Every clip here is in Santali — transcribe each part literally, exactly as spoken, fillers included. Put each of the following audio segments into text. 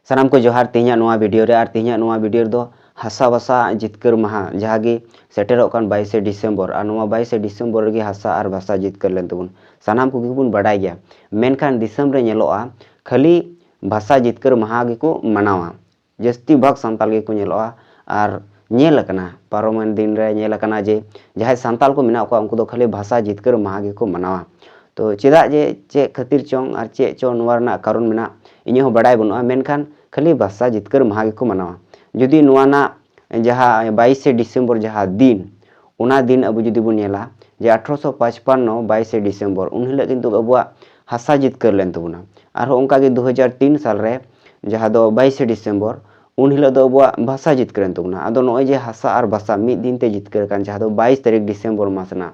ᱥᱟᱱᱟᱢ ᱠᱚ ᱡᱚᱦᱟᱨ᱾ ᱛᱮᱦᱮᱧᱟᱜ ᱱᱚᱣᱟ ᱵᱷᱤᱰᱤᱭᱳ ᱨᱮ, ᱟᱨ ᱛᱮᱦᱮᱧᱟᱜ ᱱᱚᱣᱟ ᱵᱷᱤᱰᱤᱭᱳ ᱨᱮᱫᱚ ᱦᱟᱥᱟ ᱵᱷᱟᱥᱟ ᱡᱤᱛᱠᱟᱹᱨ ᱢᱟᱦᱟ, ᱡᱟᱦᱟᱸ ᱜᱮ ᱥᱮᱴᱮᱨᱚᱜ ᱠᱟᱱ ᱵᱟᱭᱤᱥᱮ ᱰᱤᱥᱮᱢᱵᱚᱨ, ᱟᱨ ᱱᱚᱣᱟ ᱵᱟᱭᱤᱥᱮ ᱰᱤᱥᱮᱢᱵᱚᱨ ᱨᱮᱜᱮ ᱦᱟᱥᱟ ᱟᱨ ᱵᱷᱟᱥᱟ ᱡᱤᱛᱠᱟᱹᱨ ᱞᱮᱱ ᱛᱟᱵᱚᱱ᱾ ᱥᱟᱱᱟᱢ ᱠᱚᱜᱮ ᱵᱚᱱ ᱵᱟᱰᱟᱭ ᱜᱮᱭᱟ, ᱢᱮᱱᱠᱷᱟᱱ ᱫᱤᱥᱚᱢ ᱨᱮ ᱧᱮᱞᱚᱜᱼᱟ ᱠᱷᱟᱹᱞᱤ ᱵᱷᱟᱥᱟ ᱡᱤᱛᱠᱟᱹᱨ ᱢᱟᱦᱟ ᱜᱮᱠᱚ ᱢᱟᱱᱟᱣᱟ᱾ ᱡᱟᱹᱥᱛᱤ ᱵᱷᱟᱜᱽ ᱥᱟᱱᱛᱟᱲ ᱜᱮᱠᱚ ᱧᱮᱞᱚᱜᱼᱟ᱾ ᱟᱨ ᱧᱮᱞ ᱟᱠᱟᱱᱟ, ᱯᱟᱨᱚᱢᱮᱱ ᱫᱤᱱ ᱨᱮ ᱧᱮᱞ ᱟᱠᱟᱱᱟ ᱡᱮ ᱡᱟᱦᱟᱸᱭ ᱥᱟᱱᱛᱟᱲ ᱠᱚ ᱢᱮᱱᱟᱜ ᱠᱚᱣᱟ, ᱩᱱᱠᱩ ᱫᱚ ᱠᱷᱟᱹᱞᱤ ᱵᱷᱟᱥᱟ ᱡᱤᱛᱠᱟᱹᱨ ᱢᱟᱦᱟ ᱜᱮᱠᱚ ᱢᱟᱱᱟᱣᱟ᱾ ᱛᱚ ᱪᱮᱫᱟᱜ ᱡᱮ, ᱪᱮᱫ ᱠᱷᱟᱹᱛᱤᱨ ᱪᱚᱝ ᱟᱨ ᱪᱮᱫ ᱪᱚᱝ ᱱᱚᱣᱟ ᱨᱮᱱᱟᱜ ᱠᱟᱨᱚᱱ ᱢᱮᱱᱟᱜ, ᱤᱧᱟᱹᱜ ᱦᱚᱸ ᱵᱟᱰᱟᱭ ᱵᱟᱹᱱᱩᱜᱼᱟ, ᱢᱮᱱᱠᱷᱟᱱ ᱠᱷᱟᱹᱞᱤ ᱵᱷᱟᱥᱟ ᱡᱤᱛᱠᱟᱹᱨ ᱢᱟᱦᱟ ᱜᱮᱠᱚ ᱢᱟᱱᱟᱣᱟ᱾ ᱡᱩᱫᱤ ᱱᱚᱣᱟ ᱨᱮᱱᱟᱜ ᱡᱟᱦᱟᱸ ᱵᱟᱭᱤᱥᱮ ᱰᱤᱥᱮᱢᱵᱚᱨ ᱡᱟᱦᱟᱸ ᱫᱤᱱ, ᱚᱱᱟ ᱫᱤᱱ ᱟᱵᱚ ᱡᱩᱫᱤ ᱵᱚᱱ ᱧᱮᱞᱟ ᱡᱮ ᱟᱴᱷᱨᱚᱥᱚ ᱯᱟᱸᱪᱯᱟᱱᱱᱚ ᱵᱟᱭᱤᱥᱮ ᱰᱤᱥᱮᱢᱵᱚᱨ, ᱩᱱ ᱦᱤᱞᱳᱜ ᱠᱤᱱᱛᱩ ᱟᱵᱚᱣᱟᱜ ᱦᱟᱥᱟ ᱡᱤᱛᱠᱟᱹᱨ ᱞᱮᱱ ᱛᱟᱵᱚᱱᱟ᱾ ᱟᱨᱦᱚᱸ ᱚᱱᱠᱟᱜᱮ ᱫᱩ ᱦᱟᱡᱟᱨ ᱛᱤᱱ ᱥᱟᱞ ᱨᱮ, ᱡᱟᱦᱟᱸ ᱫᱚ ᱵᱟᱭᱤᱥᱮ ᱰᱤᱥᱮᱢᱵᱚᱨ, ᱩᱱ ᱦᱤᱞᱳᱜ ᱫᱚ ᱟᱵᱚᱣᱟᱜ ᱵᱷᱟᱥᱟ ᱡᱤᱛᱠᱟᱹᱨ ᱮᱱ ᱛᱟᱵᱚᱱᱟ᱾ ᱟᱫᱚ ᱱᱚᱜᱼᱚᱭ ᱡᱮ ᱦᱟᱥᱟ ᱟᱨ ᱵᱷᱟᱥᱟ ᱢᱤᱫ ᱫᱤᱱ ᱛᱮ ᱡᱤᱛᱠᱟᱹᱨ ᱟᱠᱟᱱ, ᱡᱟᱦᱟᱸ ᱫᱚ ᱵᱟᱭᱤᱥ ᱛᱟᱹᱨᱤᱠᱷ ᱰᱤᱥᱮᱢᱵᱚᱨ ᱢᱟᱥ ᱨᱮᱱᱟᱜ,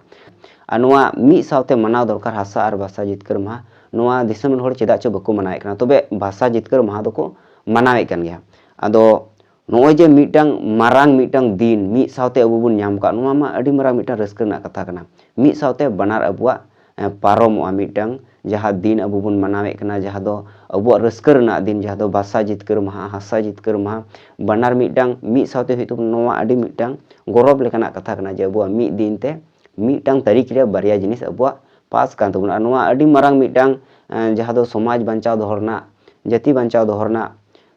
ᱟᱨ ᱱᱚᱣᱟ ᱢᱤᱫ ᱥᱟᱶᱛᱮ ᱢᱟᱱᱟᱣ ᱫᱚᱨᱠᱟᱨ ᱦᱟᱥᱟ ᱟᱨ ᱵᱷᱟᱥᱟ ᱡᱤᱛᱠᱟᱹᱨ ᱢᱟᱦᱟ, ᱱᱚᱣᱟ ᱫᱤᱥᱚᱢ ᱨᱮᱱ ᱦᱚᱲ ᱪᱮᱫᱟᱜ ᱪᱚ ᱵᱟᱠᱚ ᱢᱟᱱᱟᱣᱮᱫ ᱠᱟᱱᱟ᱾ ᱛᱚᱵᱮ ᱵᱷᱟᱥᱟ ᱡᱤᱛᱠᱟᱹᱨ ᱢᱟᱦᱟ ᱫᱚᱠᱚ ᱢᱟᱱᱟᱣᱮᱫ ᱠᱟᱱ ᱜᱮᱭᱟ᱾ ᱟᱫᱚ ᱱᱚᱜᱼᱚᱭ ᱡᱮ ᱢᱤᱫᱴᱟᱝ ᱢᱟᱨᱟᱝ ᱢᱤᱫᱴᱟᱝ ᱫᱤᱱ ᱢᱤᱫ ᱥᱟᱶᱛᱮ ᱟᱵᱚ ᱵᱚᱱ ᱧᱟᱢ ᱠᱟᱜ, ᱱᱚᱣᱟ ᱢᱟ ᱟᱹᱰᱤ ᱢᱟᱨᱟᱝ ᱢᱤᱫᱴᱟᱝ ᱨᱟᱹᱥᱠᱟᱹ ᱨᱮᱱᱟᱜ ᱠᱟᱛᱷᱟ ᱠᱟᱱᱟ᱾ ᱢᱤᱫ ᱥᱟᱶᱛᱮ ᱵᱟᱱᱟᱨ ᱟᱵᱚᱣᱟᱜ, ᱮ, ᱯᱟᱨᱚᱢᱚᱜᱼᱟ ᱢᱤᱫᱴᱟᱝ, ᱡᱟᱦᱟᱸ ᱫᱤᱱ ᱟᱵᱚ ᱵᱚᱱ ᱢᱟᱱᱟᱣᱮᱫ ᱠᱟᱱᱟ, ᱡᱟᱦᱟᱸ ᱫᱚ ᱟᱵᱚᱣᱟᱜ ᱨᱟᱹᱥᱠᱟᱹ ᱨᱮᱱᱟᱜ ᱫᱤᱱ, ᱡᱟᱦᱟᱸ ᱫᱚ ᱵᱷᱟᱥᱟ ᱡᱤᱛᱠᱟᱹᱨ ᱢᱟᱦᱟ, ᱦᱟᱥᱟ ᱡᱤᱛᱠᱟᱹᱨ ᱢᱟᱦᱟ, ᱵᱟᱱᱟᱨ ᱢᱤᱫᱴᱟᱝ ᱢᱤᱫ ᱥᱟᱶᱛᱮ ᱦᱩᱭᱩᱜ ᱛᱟᱵᱚᱱᱟ᱾ ᱱᱚᱣᱟ ᱟᱹᱰᱤ ᱢᱤᱫᱴᱟᱝ ᱜᱚᱨᱚᱵᱽ ᱞᱮᱠᱟᱱᱟᱜ ᱠᱟᱛᱷᱟ ᱠᱟᱱᱟ ᱡᱮ ᱟᱵᱚᱣᱟᱜ ᱢᱤᱫ ᱫᱤᱱ ᱛᱮ ᱢᱤᱫᱴᱟᱝ ᱛᱟᱹᱨᱤᱠᱷ ᱨᱮ ᱵᱟᱨᱭᱟ ᱡᱤᱱᱤᱥ ᱟᱵᱚᱣᱟᱜ ᱯᱟᱥ ᱠᱟᱱ ᱛᱟᱵᱚᱱᱟ᱾ ᱟᱨ ᱱᱚᱣᱟ ᱟᱹᱰᱤ ᱢᱟᱨᱟᱝ ᱢᱤᱫᱴᱟᱝ, ᱮ, ᱡᱟᱦᱟᱸ ᱫᱚ ᱥᱚᱢᱟᱡᱽ ᱵᱟᱧᱪᱟᱣ ᱫᱚᱦᱚ ᱨᱮᱱᱟᱜ, ᱡᱟᱹᱛᱤ ᱵᱟᱧᱪᱟᱣ ᱫᱚᱦᱚ ᱨᱮᱱᱟᱜ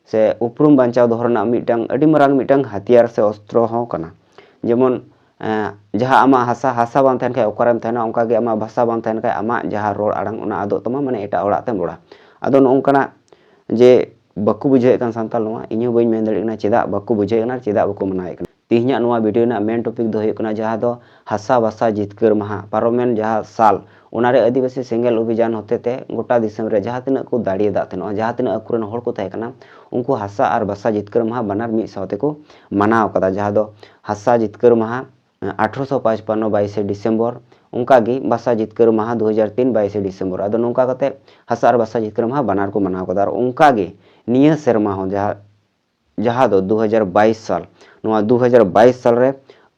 ᱥᱮ ᱩᱯᱨᱩᱢ ᱵᱟᱧᱪᱟᱣ ᱫᱚᱦᱚ ᱨᱮᱱᱟᱜ ᱢᱤᱫᱴᱟᱝ ᱟᱹᱰᱤ ᱢᱟᱨᱟᱝ ᱢᱤᱫᱴᱟᱝ ᱦᱟᱛᱤᱭᱟᱨ ᱥᱮ ᱚᱥᱛᱨᱚ ᱦᱚᱸ ᱠᱟᱱᱟ᱾ ᱡᱮᱢᱚᱱ, ᱮ, ᱡᱟᱦᱟᱸ ᱟᱢᱟᱜ ᱦᱟᱥᱟ, ᱦᱟᱥᱟ ᱵᱟᱝ ᱛᱟᱦᱮᱱ ᱠᱷᱟᱡ ᱚᱠᱟᱨᱮᱢ ᱛᱟᱦᱮᱱᱟ, ᱚᱱᱠᱟᱜᱮ ᱟᱢᱟᱜ ᱵᱷᱟᱥᱟ ᱵᱟᱝ ᱛᱟᱦᱮᱱ ᱠᱷᱟᱡ ᱟᱢᱟᱜ ᱡᱟᱦᱟᱸ ᱨᱚᱲ ᱟᱲᱟᱝ, ᱚᱱᱟ ᱟᱫᱚᱜ ᱛᱟᱢᱟ, ᱢᱟᱱᱮ ᱮᱴᱟᱜ ᱦᱚᱲᱟᱜ ᱛᱮᱢ ᱨᱚᱲᱟ᱾ ᱟᱫᱚ ᱱᱚᱜᱼᱚ ᱱᱚᱝᱠᱟᱱᱟᱜ ᱡᱮ ᱵᱟᱠᱚ ᱵᱩᱡᱷᱟᱹᱣᱮᱫ ᱠᱟᱱ ᱥᱟᱱᱛᱟᱲ, ᱱᱚᱣᱟ ᱤᱧ ᱦᱚᱸ ᱵᱟᱹᱧ ᱢᱮᱱ ᱫᱟᱲᱮᱭᱟᱜ ᱠᱟᱱᱟ ᱪᱮᱫᱟᱜ ᱵᱟᱠᱚ ᱵᱩᱡᱷᱟᱹᱣᱮᱫ ᱠᱟᱱᱟ ᱟᱨ ᱪᱮᱫᱟᱜ ᱵᱟᱠᱚ ᱢᱟᱱᱟᱣᱮᱫ ᱠᱟᱱᱟ᱾ ᱛᱮᱦᱮᱧᱟᱜ ᱱᱚᱣᱟ ᱵᱷᱤᱰᱤᱭᱳ ᱨᱮᱱᱟᱜ ᱢᱮᱱ ᱴᱚᱯᱤᱠ ᱫᱚ ᱦᱩᱭᱩᱜ ᱠᱟᱱᱟ ᱡᱟᱦᱟᱸ ᱫᱚ ᱦᱟᱥᱟ ᱵᱷᱟᱥᱟ ᱡᱤᱛᱠᱟᱹᱨ ᱢᱟᱦᱟ᱾ ᱯᱟᱨᱚᱢᱮᱱ ᱡᱟᱦᱟᱸ ᱥᱟᱞ, ᱚᱱᱟᱨᱮ ᱟᱹᱫᱤᱵᱟᱹᱥᱤ ᱥᱮᱸᱜᱮᱞ ᱚᱵᱷᱤᱡᱟᱱ ᱦᱚᱛᱮ ᱛᱮ ᱜᱚᱴᱟ ᱫᱤᱥᱚᱢ ᱨᱮ ᱡᱟᱦᱟᱸ ᱛᱤᱱᱟᱹᱜ ᱠᱚ ᱫᱟᱲᱮᱭᱟᱫᱟᱜ ᱛᱟᱦᱮᱱᱚᱜᱼᱟ, ᱡᱟᱦᱟᱸ ᱛᱤᱱᱟᱹᱜ ᱟᱠᱚ ᱨᱮᱱ ᱦᱚᱲ ᱠᱚ ᱛᱟᱦᱮᱸ ᱠᱟᱱᱟ, ᱩᱱᱠᱩ ᱦᱟᱥᱟ ᱟᱨ ᱵᱷᱟᱥᱟ ᱡᱤᱛᱠᱟᱹᱨ ᱢᱟᱦᱟ ᱵᱟᱱᱟᱨ ᱢᱤᱫ ᱥᱟᱶ ᱛᱮᱠᱚ ᱢᱟᱱᱟᱣ ᱠᱟᱫᱟ᱾ ᱡᱟᱦᱟᱸ ᱫᱚ ᱦᱟᱥᱟ ᱡᱤᱛᱠᱟᱹᱨ ᱢᱟᱦᱟ ᱟᱴᱷᱨᱚᱥᱚ ᱯᱟᱸᱪᱯᱟᱱᱱᱚ ᱵᱟᱭᱤᱥᱮ ᱰᱤᱥᱮᱢᱵᱚᱨ, ᱚᱱᱠᱟᱜᱮ ᱵᱷᱟᱥᱟ ᱡᱤᱛᱠᱟᱹᱨ ᱢᱟᱦᱟ ᱫᱩ ᱦᱟᱡᱟᱨ ᱛᱤᱱ ᱵᱟᱭᱤᱥᱮ ᱰᱤᱥᱮᱢᱵᱚᱨ᱾ ᱟᱫᱚ ᱱᱚᱝᱠᱟ ᱠᱟᱛᱮ ᱦᱟᱥᱟ ᱟᱨ ᱵᱷᱟᱥᱟ ᱡᱤᱛᱠᱟᱹᱨ ᱢᱟᱦᱟ ᱵᱟᱱᱟᱨ ᱠᱚ ᱢᱟᱱᱟᱣ ᱠᱟᱫᱟ᱾ ᱟᱨ ᱚᱱᱠᱟᱜᱮ ᱱᱤᱭᱟᱹ ᱥᱮᱨᱢᱟ ᱦᱚᱸ ᱡᱟᱦᱟᱸ, ᱡᱟᱦᱟᱸ ᱫᱚ ᱫᱩ ᱦᱟᱡᱟᱨ ᱵᱟᱭᱤᱥ ᱥᱟᱞ, ᱱᱚᱣᱟ ᱫᱩ ᱦᱟᱡᱟᱨ ᱵᱟᱭᱤᱥ ᱥᱟᱞ ᱨᱮ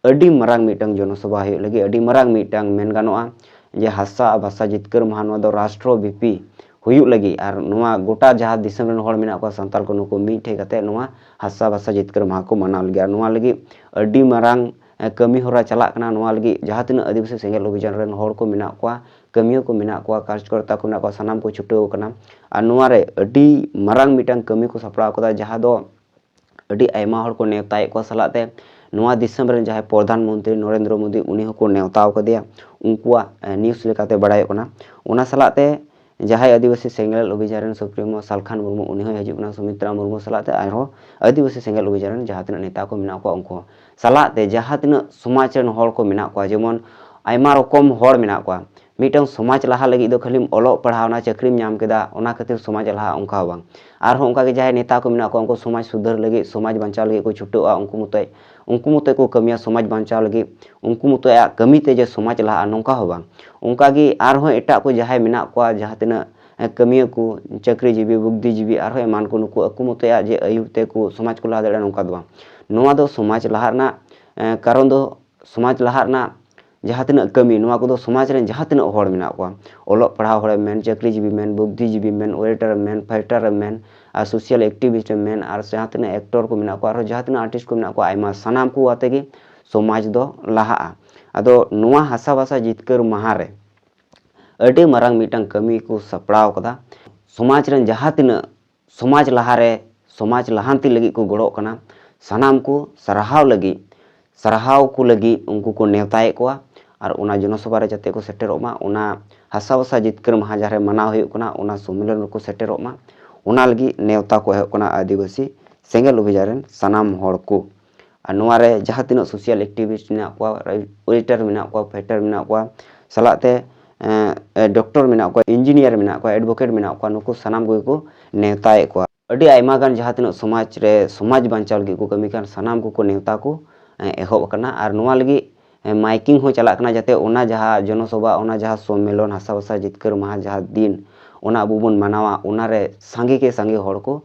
ᱟᱹᱰᱤ ᱢᱟᱨᱟᱝ ᱢᱤᱫᱴᱟᱝ ᱡᱚᱱᱚᱥᱚᱵᱷᱟ ᱦᱩᱭᱩᱜ ᱞᱟᱹᱜᱤᱫ, ᱟᱹᱰᱤ ᱢᱟᱨᱟᱝ ᱢᱤᱫᱴᱟᱝ ᱢᱮᱱ ᱜᱟᱱᱚᱜᱼᱟ ᱡᱮ ᱦᱟᱥᱟ ᱟᱨ ᱵᱷᱟᱥᱟ ᱡᱤᱛᱠᱟᱹᱨ ᱢᱟᱦᱟ, ᱱᱚᱣᱟ ᱫᱚ ᱨᱟᱥᱴᱨᱚ ᱵᱤᱯᱤ ᱦᱩᱭᱩᱜ ᱞᱟᱹᱜᱤᱫ ᱟᱨ ᱱᱚᱣᱟ ᱜᱚᱴᱟ ᱡᱟᱦᱟᱸ ᱫᱤᱥᱚᱢ ᱨᱮᱱ ᱦᱚᱲ ᱢᱮᱱᱟᱜ ᱠᱚᱣᱟ ᱥᱟᱱᱛᱟᱲ ᱠᱚ, ᱱᱩᱠᱩ ᱢᱤᱫ ᱴᱷᱮᱡ ᱠᱟᱛᱮ ᱱᱚᱣᱟ ᱦᱟᱥᱟ ᱵᱷᱟᱥᱟ ᱡᱤᱛᱠᱟᱹᱨ ᱢᱟᱦᱟ ᱠᱚ ᱢᱟᱱᱟᱣ ᱞᱟᱹᱜᱤᱫ᱾ ᱟᱨ ᱱᱚᱣᱟ ᱞᱟᱹᱜᱤᱫ ᱟᱹᱰᱤ ᱢᱟᱨᱟᱝ ᱠᱟᱹᱢᱤ ᱦᱚᱨᱟ ᱪᱟᱞᱟᱜ ᱠᱟᱱᱟ᱾ ᱱᱚᱣᱟ ᱞᱟᱹᱜᱤᱫ ᱡᱟᱦᱟᱸ ᱛᱤᱱᱟᱹᱜ ᱟᱹᱫᱤᱵᱟᱹᱥᱤ ᱥᱮᱸᱜᱮᱞ ᱚᱵᱷᱤᱡᱟᱱ ᱨᱮᱱ ᱦᱚᱲ ᱠᱚ ᱢᱮᱱᱟᱜ ᱠᱚᱣᱟ, ᱠᱟᱹᱢᱤᱭᱟᱹ ᱠᱚ ᱢᱮᱱᱟᱜ ᱠᱚᱣᱟ, ᱠᱟᱨᱡᱽᱠᱚᱨᱛᱟ ᱠᱚ ᱢᱮᱱᱟᱜ ᱠᱚᱣᱟ, ᱥᱟᱱᱟᱢ ᱠᱚ ᱪᱷᱩᱴᱟᱹᱣ ᱟᱠᱟᱱᱟ᱾ ᱟᱨ ᱱᱚᱣᱟ ᱨᱮ ᱟᱹᱰᱤ ᱢᱟᱨᱟᱝ ᱢᱤᱫᱴᱟᱝ ᱠᱟᱹᱢᱤ ᱠᱚ ᱥᱟᱯᱲᱟᱣ ᱟᱠᱟᱫᱟ, ᱡᱟᱦᱟᱸ ᱫᱚ ᱟᱹᱰᱤ ᱟᱭᱢᱟ ᱦᱚᱲ ᱠᱚ ᱱᱮᱣᱛᱟᱭᱮᱫ ᱠᱚᱣᱟ᱾ ᱥᱟᱞᱟᱜ ᱛᱮ ᱱᱚᱣᱟ ᱫᱤᱥᱚᱢ ᱨᱮᱱ ᱡᱟᱦᱟᱸᱭ ᱯᱨᱚᱫᱷᱟᱱ ᱢᱚᱱᱛᱨᱤ ᱱᱚᱨᱮᱱᱫᱨᱚ ᱢᱳᱫᱤ, ᱩᱱᱤ ᱦᱚᱸᱠᱚ ᱱᱮᱣᱛᱟ ᱟᱠᱟᱫᱮᱭᱟ, ᱩᱱᱠᱩᱣᱟᱜ ᱱᱤᱭᱩᱡᱽ ᱞᱮᱠᱟᱛᱮ ᱵᱟᱲᱟᱭᱚᱜ ᱠᱟᱱᱟ᱾ ᱚᱱᱟ ᱥᱟᱞᱟᱜ ᱛᱮ ᱡᱟᱦᱟᱸᱭ ᱟᱹᱫᱤᱵᱟᱹᱥᱤ ᱥᱮᱸᱜᱮᱞ ᱚᱵᱷᱤᱡᱟᱱ ᱨᱮᱱ ᱥᱩᱯᱨᱤᱢᱳ ᱥᱟᱞᱠᱷᱟᱱ ᱢᱩᱨᱢᱩ, ᱩᱱᱤ ᱦᱚᱸᱭ ᱦᱤᱡᱩᱜ ᱠᱟᱱᱟ, ᱥᱩᱢᱤᱛᱨᱟ ᱢᱩᱨᱢᱩ ᱥᱟᱞᱟᱜ ᱛᱮ ᱟᱨᱦᱚᱸ ᱟᱹᱫᱤᱵᱟᱹᱥᱤ ᱥᱮᱸᱜᱮᱞ ᱚᱵᱷᱤᱡᱟᱱ ᱨᱮᱱ ᱡᱟᱦᱟᱸ ᱛᱤᱱᱟᱹᱜ ᱱᱮᱛᱟ ᱠᱚ ᱢᱮᱱᱟᱜ ᱠᱚᱣᱟ, ᱩᱱᱠᱩ ᱦᱚᱸ ᱥᱟᱞᱟᱜ ᱛᱮ ᱡᱟᱦᱟᱸ ᱛᱤᱱᱟᱹᱜ ᱥᱚᱢᱟᱡᱽ ᱨᱮᱱ ᱦᱚᱲ ᱠᱚ ᱢᱮᱱᱟᱜ ᱠᱚᱣᱟ, ᱡᱮᱢᱚᱱ ᱟᱭᱢᱟ ᱨᱚᱠᱚᱢ ᱦᱚᱲ ᱢᱮᱱᱟᱜ ᱠᱚᱣᱟ᱾ ᱢᱤᱫᱴᱟᱝ ᱥᱚᱢᱟᱡᱽ ᱞᱟᱦᱟ ᱞᱟᱹᱜᱤᱫ ᱫᱚ ᱠᱷᱟᱹᱞᱤᱢ ᱚᱞᱚᱜ ᱯᱟᱲᱦᱟᱣ ᱱᱟ, ᱪᱟᱹᱠᱨᱤᱢ ᱧᱟᱢ ᱠᱮᱫᱟ, ᱚᱱᱟ ᱠᱷᱟᱹᱛᱤᱨ ᱥᱚᱢᱟᱡᱽ ᱞᱟᱦᱟ, ᱚᱱᱠᱟ ᱦᱚᱸ ᱵᱟᱝ᱾ ᱟᱨᱦᱚᱸ ᱚᱱᱠᱟᱜᱮ ᱡᱟᱦᱟᱸᱭ ᱱᱮᱛᱟ ᱠᱚ ᱢᱮᱱᱟᱜ ᱠᱚᱣᱟ, ᱩᱱᱠᱩ ᱥᱚᱢᱟᱡᱽ ᱥᱩᱫᱷᱟᱹᱨ ᱞᱟᱹᱜᱤᱫ, ᱥᱚᱢᱟᱡᱽ ᱵᱟᱧᱪᱟᱣ ᱞᱟᱹᱜᱤᱫ ᱠᱚ ᱪᱷᱩᱴᱟᱹᱜᱼᱟ, ᱩᱱᱠᱩ ᱢᱚᱛᱚᱡ, ᱩᱱᱠᱩ ᱢᱚᱛᱚᱡ ᱠᱚ ᱠᱟᱹᱢᱤᱭᱟ ᱥᱚᱢᱟᱡᱽ ᱵᱟᱧᱪᱟᱣ ᱞᱟᱹᱜᱤᱫ, ᱩᱱᱠᱩ ᱢᱚᱛᱚᱡᱟᱜ ᱠᱟᱹᱢᱤ ᱛᱮ ᱡᱮ ᱥᱚᱢᱟᱡᱽ ᱞᱟᱦᱟᱜᱼᱟ, ᱱᱚᱝᱠᱟ ᱦᱚᱸ ᱵᱟᱝ᱾ ᱚᱱᱠᱟᱜᱮ ᱟᱨᱦᱚᱸ ᱮᱴᱟᱜ ᱠᱚ ᱡᱟᱦᱟᱸᱭ ᱢᱮᱱᱟᱜ ᱠᱚᱣᱟ, ᱡᱟᱦᱟᱸ ᱛᱤᱱᱟᱹᱜ ᱠᱟᱹᱢᱤᱭᱟᱹ ᱠᱚ, ᱪᱟᱹᱠᱨᱤᱡᱤᱵᱤ, ᱵᱩᱫᱽᱫᱷᱤᱡᱤᱵᱤ, ᱟᱨᱦᱚᱸ ᱮᱢᱟᱱ ᱠᱚ, ᱱᱩᱠᱩ ᱟᱠᱚ ᱢᱚᱛᱚᱡᱟᱜ ᱡᱮ ᱟᱹᱭᱩᱨ ᱛᱮᱠᱚ ᱥᱚᱢᱟᱡᱽ ᱠᱚ ᱞᱟᱦᱟ ᱫᱟᱲᱮᱭᱟᱜᱼᱟ, ᱱᱚᱝᱠᱟ ᱫᱚ ᱵᱟᱝ᱾ ᱱᱚᱣᱟ ᱫᱚ ᱥᱚᱢᱟᱡᱽ ᱞᱟᱦᱟ ᱨᱮᱱᱟᱜ, ᱮ, ᱠᱟᱨᱚᱱ ᱫᱚ ᱥᱚᱢᱟᱡᱽ ᱞᱟᱦᱟ ᱨᱮᱱᱟᱜ ᱡᱟᱦᱟᱸ ᱛᱤᱱᱟᱹᱜ ᱠᱟᱹᱢᱤ, ᱱᱚᱣᱟ ᱠᱚᱫᱚ ᱥᱚᱢᱟᱡᱽ ᱨᱮᱱ ᱡᱟᱦᱟᱸ ᱛᱤᱱᱟᱹᱜ ᱦᱚᱲ ᱢᱮᱱᱟᱜ ᱠᱚᱣᱟ, ᱚᱞᱚᱜ ᱯᱟᱲᱦᱟᱣ ᱦᱚᱲᱮᱢ ᱢᱮᱱ, ᱪᱟᱹᱠᱨᱤᱡᱤᱵᱤ ᱢᱮᱱ, ᱵᱩᱫᱽᱫᱷᱤᱡᱤᱵᱤ ᱢᱮᱱ, ᱚᱨᱮᱴᱟᱨᱮᱢ ᱢᱮᱱ, ᱯᱷᱟᱭᱴᱟᱨᱮᱢ ᱢᱮᱱ, ᱟᱨ ᱥᱳᱥᱟᱞ ᱮᱠᱴᱤᱵᱷᱤᱥᱴ ᱮᱢ ᱢᱮᱱ, ᱟᱨ ᱡᱟᱦᱟᱸ ᱛᱤᱱᱟᱹᱜ ᱮᱠᱴᱚᱨ ᱠᱚ ᱢᱮᱱᱟᱜ ᱠᱚᱣᱟ, ᱟᱨᱦᱚᱸ ᱡᱟᱦᱟᱸ ᱛᱤᱱᱟᱹᱜ ᱟᱨᱴᱤᱥᱴ ᱠᱚ ᱢᱮᱱᱟᱜ ᱠᱚᱣᱟ, ᱟᱭᱢᱟ, ᱥᱟᱱᱟᱢ ᱠᱚ ᱟᱛᱮ ᱜᱮ ᱥᱚᱢᱟᱡᱽ ᱫᱚ ᱞᱟᱦᱟᱜᱼᱟ᱾ ᱟᱫᱚ ᱱᱚᱣᱟ ᱦᱟᱥᱟ ᱵᱷᱟᱥᱟ ᱡᱤᱛᱠᱟᱹᱨ ᱢᱟᱦᱟ ᱨᱮ ᱟᱹᱰᱤ ᱢᱟᱨᱟᱝ ᱢᱤᱫᱴᱟᱝ ᱠᱟᱹᱢᱤ ᱠᱚ ᱥᱟᱯᱲᱟᱣ ᱠᱟᱫᱟ᱾ ᱥᱚᱢᱟᱡᱽ ᱨᱮᱱ ᱡᱟᱦᱟᱸ ᱛᱤᱱᱟᱹᱜ ᱥᱚᱢᱟᱡᱽ ᱞᱟᱦᱟᱨᱮ, ᱥᱚᱢᱟᱡᱽ ᱞᱟᱦᱟᱱᱛᱤ ᱞᱟᱹᱜᱤᱫ ᱠᱚ ᱜᱚᱲᱚᱜ ᱠᱟᱱᱟ, ᱥᱟᱱᱟᱢ ᱠᱚ ᱥᱟᱨᱦᱟᱣ ᱞᱟᱹᱜᱤᱫ, ᱥᱟᱨᱦᱟᱣ ᱠᱚ ᱞᱟᱹᱜᱤᱫ ᱩᱱᱠᱩ ᱠᱚ ᱱᱮᱣᱛᱟᱭᱮᱫ ᱠᱚᱣᱟ᱾ ᱟᱨ ᱚᱱᱟ ᱡᱚᱱᱚᱥᱚᱵᱷᱟ ᱨᱮ ᱡᱟᱛᱮ ᱠᱚ ᱥᱮᱴᱮᱨᱚᱜ ᱢᱟ, ᱚᱱᱟ ᱦᱟᱥᱟ ᱵᱷᱟᱥᱟ ᱡᱤᱛᱠᱟᱹᱨ ᱢᱟᱦᱟ ᱡᱟᱦᱟᱸ ᱨᱮ ᱢᱟᱱᱟᱣ ᱦᱩᱭᱩᱜ ᱠᱟᱱᱟ, ᱚᱱᱟ ᱥᱚᱢᱢᱮᱞᱚᱱ ᱨᱮᱠᱚ ᱥᱮᱴᱮᱨᱚᱜ ᱢᱟ, ᱚᱱᱟ ᱞᱟᱹᱜᱤᱫ ᱱᱮᱣᱛᱟ ᱠᱚ ᱮᱦᱚᱵ ᱠᱟᱱᱟ ᱟᱹᱫᱤᱵᱟᱹᱥᱤ ᱥᱮᱸᱜᱮᱞ ᱚᱵᱷᱤᱡᱟᱱ ᱨᱮᱱ ᱥᱟᱱᱟᱢ ᱦᱚᱲ ᱠᱚ᱾ ᱟᱨ ᱱᱚᱣᱟ ᱨᱮ ᱡᱟᱦᱟᱸ ᱛᱤᱱᱟᱹᱜ ᱥᱳᱥᱟᱞ ᱮᱠᱴᱤᱵᱷᱤᱥᱴ ᱢᱮᱱᱟᱜ ᱠᱚᱣᱟ, ᱚᱨᱮᱴᱟᱨ ᱢᱮᱱᱟᱜ ᱠᱚᱣᱟ, ᱯᱷᱟᱭᱴᱟᱨ ᱢᱮᱱᱟᱜ ᱠᱚᱣᱟ, ᱥᱟᱞᱟᱜ ᱛᱮ, ᱮᱸ, ᱰᱚᱠᱴᱚᱨ ᱢᱮᱱᱟᱜ ᱠᱚᱣᱟ, ᱤᱧᱡᱤᱱᱤᱭᱟᱨ ᱢᱮᱱᱟᱜ ᱠᱚᱣᱟ, ᱮᱰᱵᱷᱳᱠᱮᱴ ᱢᱮᱱᱟᱜ ᱠᱚᱣᱟ, ᱱᱩᱠᱩ ᱥᱟᱱᱟᱢ ᱠᱚᱜᱮ ᱠᱚ ᱱᱮᱣᱛᱟᱭᱮᱫ ᱠᱚᱣᱟ᱾ ᱟᱹᱰᱤ ᱟᱭᱢᱟ ᱜᱟᱱ ᱡᱟᱦᱟᱸ ᱛᱤᱱᱟᱹᱜ ᱥᱚᱢᱟᱡᱽ ᱨᱮ, ᱥᱚᱢᱟᱡᱽ ᱵᱟᱧᱪᱟᱣ ᱞᱟᱹᱜᱤᱫ ᱠᱚ ᱠᱟᱹᱢᱤ ᱠᱟᱱ, ᱥᱟᱱᱟᱢ ᱠᱚᱠᱚ ᱱᱮᱣᱛᱟ ᱠᱚ, ᱮᱸ, ᱮᱦᱚᱵ ᱟᱠᱟᱱᱟ᱾ ᱟᱨ ᱱᱚᱣᱟ ᱞᱟᱹᱜᱤᱫ, ᱮᱸ, ᱢᱟᱭᱠᱤᱝ ᱦᱚᱸ ᱪᱟᱞᱟᱜ ᱠᱟᱱᱟ, ᱡᱟᱛᱮ ᱚᱱᱟ ᱡᱟᱦᱟᱸ ᱡᱚᱱᱚᱥᱚᱵᱷᱟ, ᱚᱱᱟ ᱡᱟᱦᱟᱸ ᱥᱚᱢᱢᱮᱞᱚᱱ, ᱦᱟᱥᱟ ᱵᱷᱟᱥᱟ ᱡᱤᱛᱠᱟᱹᱨ ᱢᱟᱦᱟ ᱡᱟᱦᱟᱸ ᱫᱤᱱ, ᱚᱱᱟ ᱟᱵᱚ ᱵᱚᱱ ᱢᱟᱱᱟᱣᱟ, ᱚᱱᱟᱨᱮ ᱥᱟᱸᱜᱮ ᱠᱮ ᱥᱟᱸᱜᱮ ᱦᱚᱲ ᱠᱚ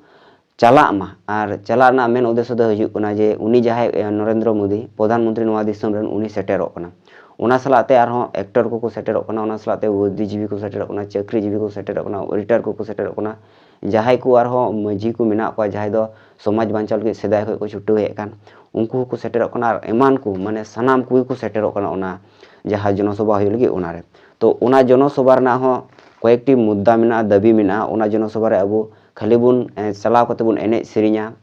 ᱪᱟᱞᱟᱜ ᱢᱟ᱾ ᱟᱨ ᱪᱟᱞᱟᱜ ᱨᱮᱱᱟᱜ ᱢᱮᱱ ᱩᱫᱽᱫᱮᱥᱥᱚ ᱫᱚ ᱦᱩᱭᱩᱜ ᱠᱟᱱᱟ ᱡᱮ ᱩᱱᱤ ᱡᱟᱦᱟᱸᱭ, ᱮ, ᱱᱚᱨᱮᱱᱫᱨᱚ ᱢᱳᱫᱤ, ᱯᱨᱚᱫᱷᱟᱱ ᱢᱚᱱᱛᱨᱤ ᱱᱚᱣᱟ ᱫᱤᱥᱚᱢ ᱨᱮᱱ, ᱩᱱᱤ ᱥᱮᱴᱮᱨᱚᱜ ᱠᱟᱱᱟ᱾ ᱚᱱᱟ ᱥᱟᱞᱟᱜ ᱛᱮ ᱟᱨᱦᱚᱸ ᱮᱠᱴᱚᱨ ᱠᱚᱠᱚ ᱥᱮᱴᱮᱨᱚᱜ ᱠᱟᱱᱟ, ᱚᱱᱟ ᱥᱟᱞᱟᱜ ᱛᱮ ᱵᱩᱫᱽᱫᱷᱤᱡᱤᱵᱤ ᱠᱚ ᱥᱮᱴᱮᱨᱚᱜ ᱠᱟᱱᱟ, ᱪᱟᱹᱠᱨᱤᱡᱤᱵᱤ ᱠᱚ ᱥᱮᱴᱮᱨᱚᱜ ᱠᱟᱱᱟ, ᱨᱤᱴᱟᱭᱟᱨ ᱠᱚᱠᱚ ᱥᱮᱴᱮᱨᱚᱜ ᱠᱟᱱᱟ, ᱡᱟᱦᱟᱸᱭ ᱠᱚ ᱟᱨᱦᱚᱸ ᱢᱟᱹᱡᱷᱤ ᱠᱚ ᱢᱮᱱᱟᱜ ᱠᱚᱣᱟ, ᱡᱟᱦᱟᱸᱭ ᱫᱚ ᱥᱚᱢᱟᱡᱽ ᱵᱟᱧᱪᱟᱣ ᱞᱟᱹᱜᱤᱫ ᱥᱮᱫᱟᱭ ᱠᱷᱚᱱ ᱠᱚ ᱪᱷᱩᱴᱟᱹᱣ ᱦᱮᱡ ᱟᱠᱟᱱ, ᱩᱱᱠᱩ ᱦᱚᱸᱠᱚ ᱥᱮᱴᱮᱨᱚᱜ ᱠᱟᱱᱟ᱾ ᱟᱨ ᱮᱢᱟᱱ ᱠᱚ, ᱢᱟᱱᱮ ᱥᱟᱱᱟᱢ ᱠᱚᱜᱮ ᱠᱚ ᱥᱮᱴᱮᱨᱚᱜ ᱠᱟᱱᱟ ᱚᱱᱟ ᱡᱟᱦᱟᱸ ᱡᱚᱱᱚᱥᱚᱵᱷᱟ ᱦᱩᱭᱩᱜ ᱞᱟᱹᱜᱤᱫ ᱚᱱᱟᱨᱮ᱾ ᱛᱚ ᱚᱱᱟ ᱡᱚᱱᱚᱥᱚᱵᱷᱟ ᱨᱮᱱᱟᱜ ᱦᱚᱸ ᱠᱚᱭᱮᱠᱴᱤ ᱢᱩᱫᱽᱫᱟ ᱢᱮᱱᱟᱜᱼᱟ, ᱫᱟᱹᱵᱤ ᱢᱮᱱᱟᱜᱼᱟ᱾ ᱚᱱᱟ ᱡᱚᱱᱚᱥᱚᱵᱷᱟ ᱨᱮ ᱟᱵᱚ ᱠᱷᱟᱹᱞᱤ ᱵᱚᱱ, ᱮ, ᱪᱟᱞᱟᱣ ᱠᱟᱛᱮ ᱵᱚᱱ ᱮᱱᱮᱡ ᱥᱮᱨᱮᱧᱟ,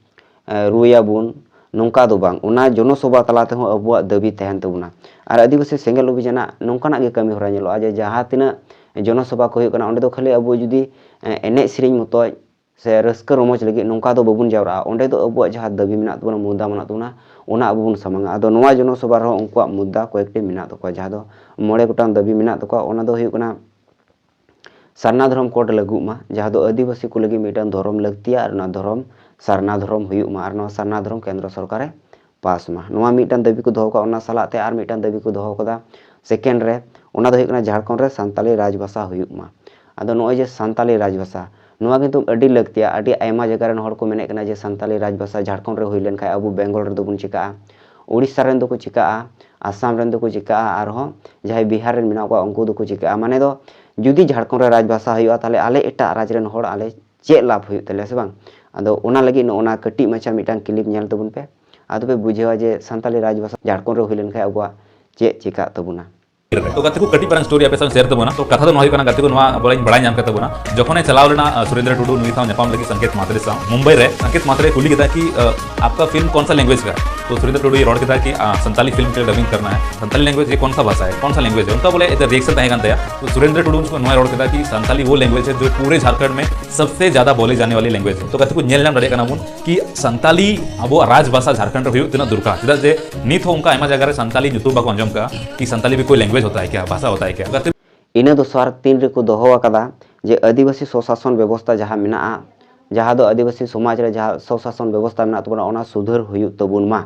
ᱮ, ᱨᱩᱭᱟᱵᱚᱱ, ᱱᱚᱝᱠᱟ ᱫᱚ ᱵᱟᱝ, ᱚᱱᱟ ᱡᱚᱱᱚᱥᱚᱵᱷᱟ ᱛᱟᱞᱟ ᱛᱮᱦᱚᱸ ᱟᱵᱚᱣᱟᱜ ᱫᱟᱹᱵᱤ ᱛᱟᱦᱮᱱ ᱛᱟᱵᱚᱱᱟ᱾ ᱟᱨ ᱟᱹᱫᱤᱵᱟᱹᱥᱤ ᱥᱮᱸᱜᱮᱞ ᱚᱵᱷᱤᱡᱟᱱᱟᱜ ᱱᱚᱝᱠᱟᱱᱟᱜ ᱜᱮ ᱠᱟᱹᱢᱤ ᱦᱚᱨᱟ ᱧᱮᱞᱚᱜᱼᱟ ᱡᱮ ᱡᱟᱦᱟᱸ ᱛᱤᱱᱟᱹᱜ ᱡᱚᱱᱚᱥᱚᱵᱷᱟ ᱠᱚ ᱦᱩᱭᱩᱜ ᱠᱟᱱᱟ, ᱚᱸᱰᱮ ᱫᱚ ᱠᱷᱟᱹᱞᱤ ᱟᱵᱚ ᱡᱩᱫᱤ, ᱮ, ᱮᱱᱮᱡ ᱥᱮᱨᱮᱧ ᱢᱚᱛᱚᱡ ᱥᱮ ᱨᱟᱹᱥᱠᱟᱹ ᱨᱚᱢᱚᱡᱽ ᱞᱟᱹᱜᱤᱫ ᱱᱚᱝᱠᱟ ᱫᱚ ᱵᱟᱵᱚᱱ ᱡᱟᱣᱨᱟᱜᱼᱟ᱾ ᱚᱸᱰᱮ ᱫᱚ ᱟᱵᱚᱣᱟᱜ ᱡᱟᱦᱟᱸ ᱫᱟᱹᱵᱤ ᱢᱮᱱᱟᱜ ᱛᱟᱵᱚᱱᱟ, ᱢᱩᱫᱽᱫᱟ ᱢᱮᱱᱟᱜ ᱛᱟᱵᱚᱱᱟ, ᱚᱱᱟ ᱟᱵᱚ ᱵᱚᱱ ᱥᱟᱢᱟᱝᱟ᱾ ᱟᱫᱚ ᱱᱚᱣᱟ ᱡᱚᱱᱚᱥᱚᱵᱷᱟ ᱨᱮᱦᱚᱸ ᱩᱱᱠᱩᱣᱟᱜ ᱢᱩᱫᱽᱫᱟ ᱠᱚᱭᱮᱠᱴᱤ ᱢᱮᱱᱟᱜ ᱛᱟᱠᱚᱣᱟ, ᱡᱟᱦᱟᱸ ᱫᱚ ᱢᱚᱬᱮ ᱜᱚᱴᱟᱝ ᱫᱟᱹᱵᱤ ᱢᱮᱱᱟᱜ ᱛᱟᱠᱚᱣᱟ᱾ ᱚᱱᱟ ᱫᱚ ᱦᱩᱭᱩᱜ ᱠᱟᱱᱟ ᱥᱟᱨᱱᱟ ᱫᱷᱚᱨᱚᱢ ᱠᱳᱰ ᱞᱟᱹᱜᱩᱜ ᱢᱟ, ᱡᱟᱦᱟᱸ ᱫᱚ ᱟᱹᱫᱤᱵᱟᱹᱥᱤ ᱠᱚ ᱞᱟᱹᱜᱤᱫ ᱢᱤᱫᱴᱟᱝ ᱫᱷᱚᱨᱚᱢ ᱞᱟᱹᱠᱛᱤᱭᱟ, ᱟᱨ ᱚᱱᱟ ᱫᱷᱚᱨᱚᱢ ᱥᱟᱨᱱᱟ ᱫᱷᱚᱨᱚᱢ ᱦᱩᱭᱩᱜ ᱢᱟ, ᱟᱨ ᱱᱚᱣᱟ ᱥᱟᱨᱱᱟ ᱫᱷᱚᱨᱚᱢ ᱠᱮᱱᱫᱨᱚ ᱥᱚᱨᱠᱟᱨᱮ ᱯᱟᱥ ᱢᱟ᱾ ᱱᱚᱣᱟ ᱢᱤᱫᱴᱟᱝ ᱫᱟᱹᱵᱤ ᱠᱚ ᱫᱚᱦᱚ ᱠᱟᱜᱼᱟ᱾ ᱚᱱᱟ ᱥᱟᱞᱟᱜ ᱛᱮ ᱟᱨ ᱢᱤᱫᱴᱟᱝ ᱫᱟᱹᱵᱤ ᱠᱚ ᱫᱚᱦᱚ ᱠᱟᱫᱟ ᱥᱮᱠᱮᱱᱰ ᱨᱮ, ᱚᱱᱟ ᱫᱚ ᱦᱩᱭᱩᱜ ᱠᱟᱱᱟ ᱡᱷᱟᱲᱠᱷᱚᱸᱰ ᱨᱮ ᱥᱟᱱᱛᱟᱞᱤ ᱨᱟᱡᱽᱵᱷᱟᱥᱟ ᱦᱩᱭᱩᱜ ᱢᱟ᱾ ᱟᱫᱚ ᱱᱚᱜᱼᱚᱭ ᱡᱮ ᱥᱟᱱᱛᱟᱞᱤ ᱨᱟᱡᱽᱵᱷᱟᱥᱟ, ᱱᱚᱣᱟ ᱠᱤᱱᱛᱩ ᱟᱹᱰᱤ ᱞᱟᱹᱠᱛᱤᱭᱟ᱾ ᱟᱹᱰᱤ ᱟᱭᱢᱟ ᱡᱟᱭᱜᱟ ᱨᱮᱱ ᱦᱚᱲ ᱠᱚ ᱢᱮᱱᱮᱫ ᱠᱟᱱᱟ ᱡᱮ ᱥᱟᱱᱛᱟᱞᱤ ᱨᱟᱡᱽᱵᱷᱟᱥᱟ ᱡᱷᱟᱲᱠᱷᱚᱸᱰ ᱨᱮ ᱦᱩᱭ ᱞᱮᱱᱠᱷᱟᱱ ᱟᱵᱚ ᱵᱮᱝᱜᱚᱞ ᱨᱮᱫᱚ ᱵᱚᱱ ᱪᱤᱠᱟᱹᱜᱼᱟ, ᱩᱲᱤᱥᱥᱟ ᱨᱮᱱ ᱫᱚᱠᱚ ᱪᱤᱠᱟᱹᱜᱼᱟ, ᱟᱥᱟᱢ ᱨᱮᱱ ᱫᱚᱠᱚ ᱪᱤᱠᱟᱹᱜᱼᱟ, ᱟᱨᱦᱚᱸ ᱡᱟᱦᱟᱸᱭ ᱵᱤᱦᱟᱨ ᱨᱮᱱ ᱢᱮᱱᱟᱜ ᱠᱚᱣᱟ ᱩᱱᱠᱩ ᱫᱚᱠᱚ ᱪᱤᱠᱟᱹᱜᱼᱟ᱾ ᱢᱟᱱᱮ ᱫᱚ ᱡᱩᱫᱤ ᱡᱷᱟᱲᱠᱷᱚᱸᱰ ᱨᱮ ᱨᱟᱡᱽᱵᱷᱟᱥᱟ ᱦᱩᱭᱩᱜᱼᱟ, ᱛᱟᱦᱚᱞᱮ ᱟᱞᱮ ᱮᱴᱟᱜ ᱨᱟᱡᱽ ᱨᱮᱱ ᱦᱚᱲ ᱟᱞᱮ ᱪᱮᱫ ᱞᱟᱵᱷ ᱦᱩᱭᱩᱜ ᱛᱟᱞᱮᱭᱟ, ᱥᱮ ᱵᱟᱝ? ᱟᱫᱚ ᱚᱱᱟ ᱞᱟᱹᱜᱤᱫ ᱱᱚᱜᱼᱚ ᱱᱟ ᱠᱟᱹᱴᱤᱡ ᱢᱟᱪᱷᱟ ᱢᱤᱫᱴᱟᱝ ᱠᱞᱤᱯ ᱧᱮᱞ ᱛᱟᱵᱚᱱ ᱯᱮ, ᱟᱫᱚ ᱯᱮ ᱵᱩᱡᱷᱟᱹᱣᱟ ᱡᱮ ᱥᱟᱱᱛᱟᱞᱤ ᱨᱟᱡᱽᱵᱷᱟᱥᱟ ᱡᱷᱟᱲᱠᱷᱚᱸᱰ ᱨᱮ ᱦᱩᱭ ᱞᱮᱱᱠᱷᱟᱱ ᱟᱵᱚᱣᱟᱜ ᱪᱮᱫ ᱪᱤᱠᱟᱹᱜ ᱛᱟᱵᱚᱱᱟ᱾ ᱛᱚ ᱜᱟᱛᱮ ᱠᱚ, ᱠᱟᱹᱴᱤᱡ ᱯᱟᱨᱟᱝ ᱥᱴᱳᱨᱤ ᱟᱯᱮ ᱥᱟᱶ ᱥᱮᱭᱟᱨ ᱛᱟᱵᱚᱱᱟ᱾ ᱛᱚ ᱠᱟᱛᱷᱟ ᱫᱚ ᱱᱚᱣᱟ ᱦᱩᱭᱩᱜ ᱠᱟᱱᱟ, ᱜᱟᱛᱮ ᱠᱚ, ᱱᱚᱣᱟ ᱵᱚᱞᱮᱧ ᱵᱟᱲᱟᱭ ᱧᱟᱢ ᱠᱮᱫ ᱛᱟᱵᱚᱱᱟ, ᱡᱚᱠᱷᱚᱱᱮ ᱪᱟᱞᱟᱣ ᱞᱮᱱᱟ, ᱟᱸ, ᱥᱩᱨᱮᱱᱫᱨᱚ ᱴᱩᱰᱩ ᱱᱩᱭ ᱥᱟᱶ ᱧᱟᱯᱟᱢ ᱞᱟᱹᱜᱤᱫ ᱥᱚᱝᱠᱮᱛ ᱢᱟᱛᱨᱮ ᱥᱟᱶ ᱢᱩᱢᱵᱟᱭ ᱨᱮ, ᱥᱚᱝᱠᱮᱛ ᱢᱟᱛᱨᱮ ᱠᱩᱞᱤ ᱠᱮᱫᱟ ᱠᱤ, ᱟᱸ, "आपका फिल्म कौन सा लैंग्वेज का है?" तो सुरेंद्र टुडू ये रोड के था कि, आ, संताली फिल्म के लिए डबिंग करना है। संताली लैंग्वेज ये कौन सा भाषा है, कौन सा लैंग्वेज है, उनका बोले इधर रिएक्शन तय करते हैं। तो सुरेंद्र टुडू उनको नोए रोड के था कि संताली वो लैंग्वेज है जो पूरे झारखंड में सबसे ज्यादा बोले जाने वाली लैंग्वेज है। तो ᱜᱟᱛᱮ ᱠᱚ, ᱧᱮᱞ ᱧᱟᱢ ᱫᱟᱲᱮᱭᱟᱜ ᱠᱟᱱᱟ ᱵᱚᱱ ᱠᱤ ᱥᱟᱱᱛᱟᱞᱤ ᱟᱵᱚᱣᱟᱜ ᱨᱟᱡᱽ ᱵᱷᱟᱥᱟ ᱡᱷᱟᱨᱠᱷᱚᱸᱰ ᱨᱮ ᱦᱩᱭᱩᱜ ᱛᱤᱱᱟᱹᱜ ᱫᱚᱨᱠᱟᱨ, ᱪᱮᱫᱟᱜ ᱡᱮ ᱱᱤᱛ ᱦᱚᱸ ᱚᱱᱠᱟ ᱟᱭᱢᱟ ᱡᱟᱭᱜᱟ ᱨᱮ ᱥᱟᱱᱛᱟᱞᱤ ᱧᱩᱛᱩᱢ ᱵᱟᱠᱚ ᱟᱸᱡᱚᱢ ᱠᱟᱜᱼᱟ ᱠᱤ ᱥᱟᱱᱛᱟᱞᱤ ᱵᱷᱤ ᱠᱳᱭ ᱞᱮᱸᱜᱩᱭᱮᱡᱽ ᱦᱳᱛᱟ ᱦᱮ ᱠᱭᱟ, ᱵᱷᱟᱥᱟ ᱦᱳᱛᱟ ᱦᱮ ᱠᱭᱟ᱾ ᱤᱱᱟᱹ ᱫᱚᱥᱟᱨ ᱛᱤᱱ ᱨᱮᱠᱚ ᱫᱚᱦᱚ ᱟᱠᱟᱫᱟ ᱡᱮ ᱟᱹᱫᱤᱵᱟᱹᱥᱤ ᱥᱚᱥᱟᱥᱚᱱ ᱵᱮᱵᱚᱥᱛᱟ ᱡᱟᱦᱟᱸ ᱢᱮᱱᱟᱜᱼᱟ, ᱡᱟᱦᱟᱸ ᱫᱚ ᱟᱹᱫᱤᱵᱟᱹᱥᱤ ᱥᱚᱢᱟᱡᱽ ᱨᱮ ᱡᱟᱦᱟᱸ ᱥᱚᱥᱟᱥᱚᱱ ᱵᱮᱵᱚᱥᱛᱟ ᱢᱮᱱᱟᱜ ᱛᱟᱵᱚᱱᱟ, ᱚᱱᱟ ᱥᱩᱫᱷᱟᱹᱨ ᱦᱩᱭᱩᱜ ᱛᱟᱵᱚᱱ ᱢᱟ᱾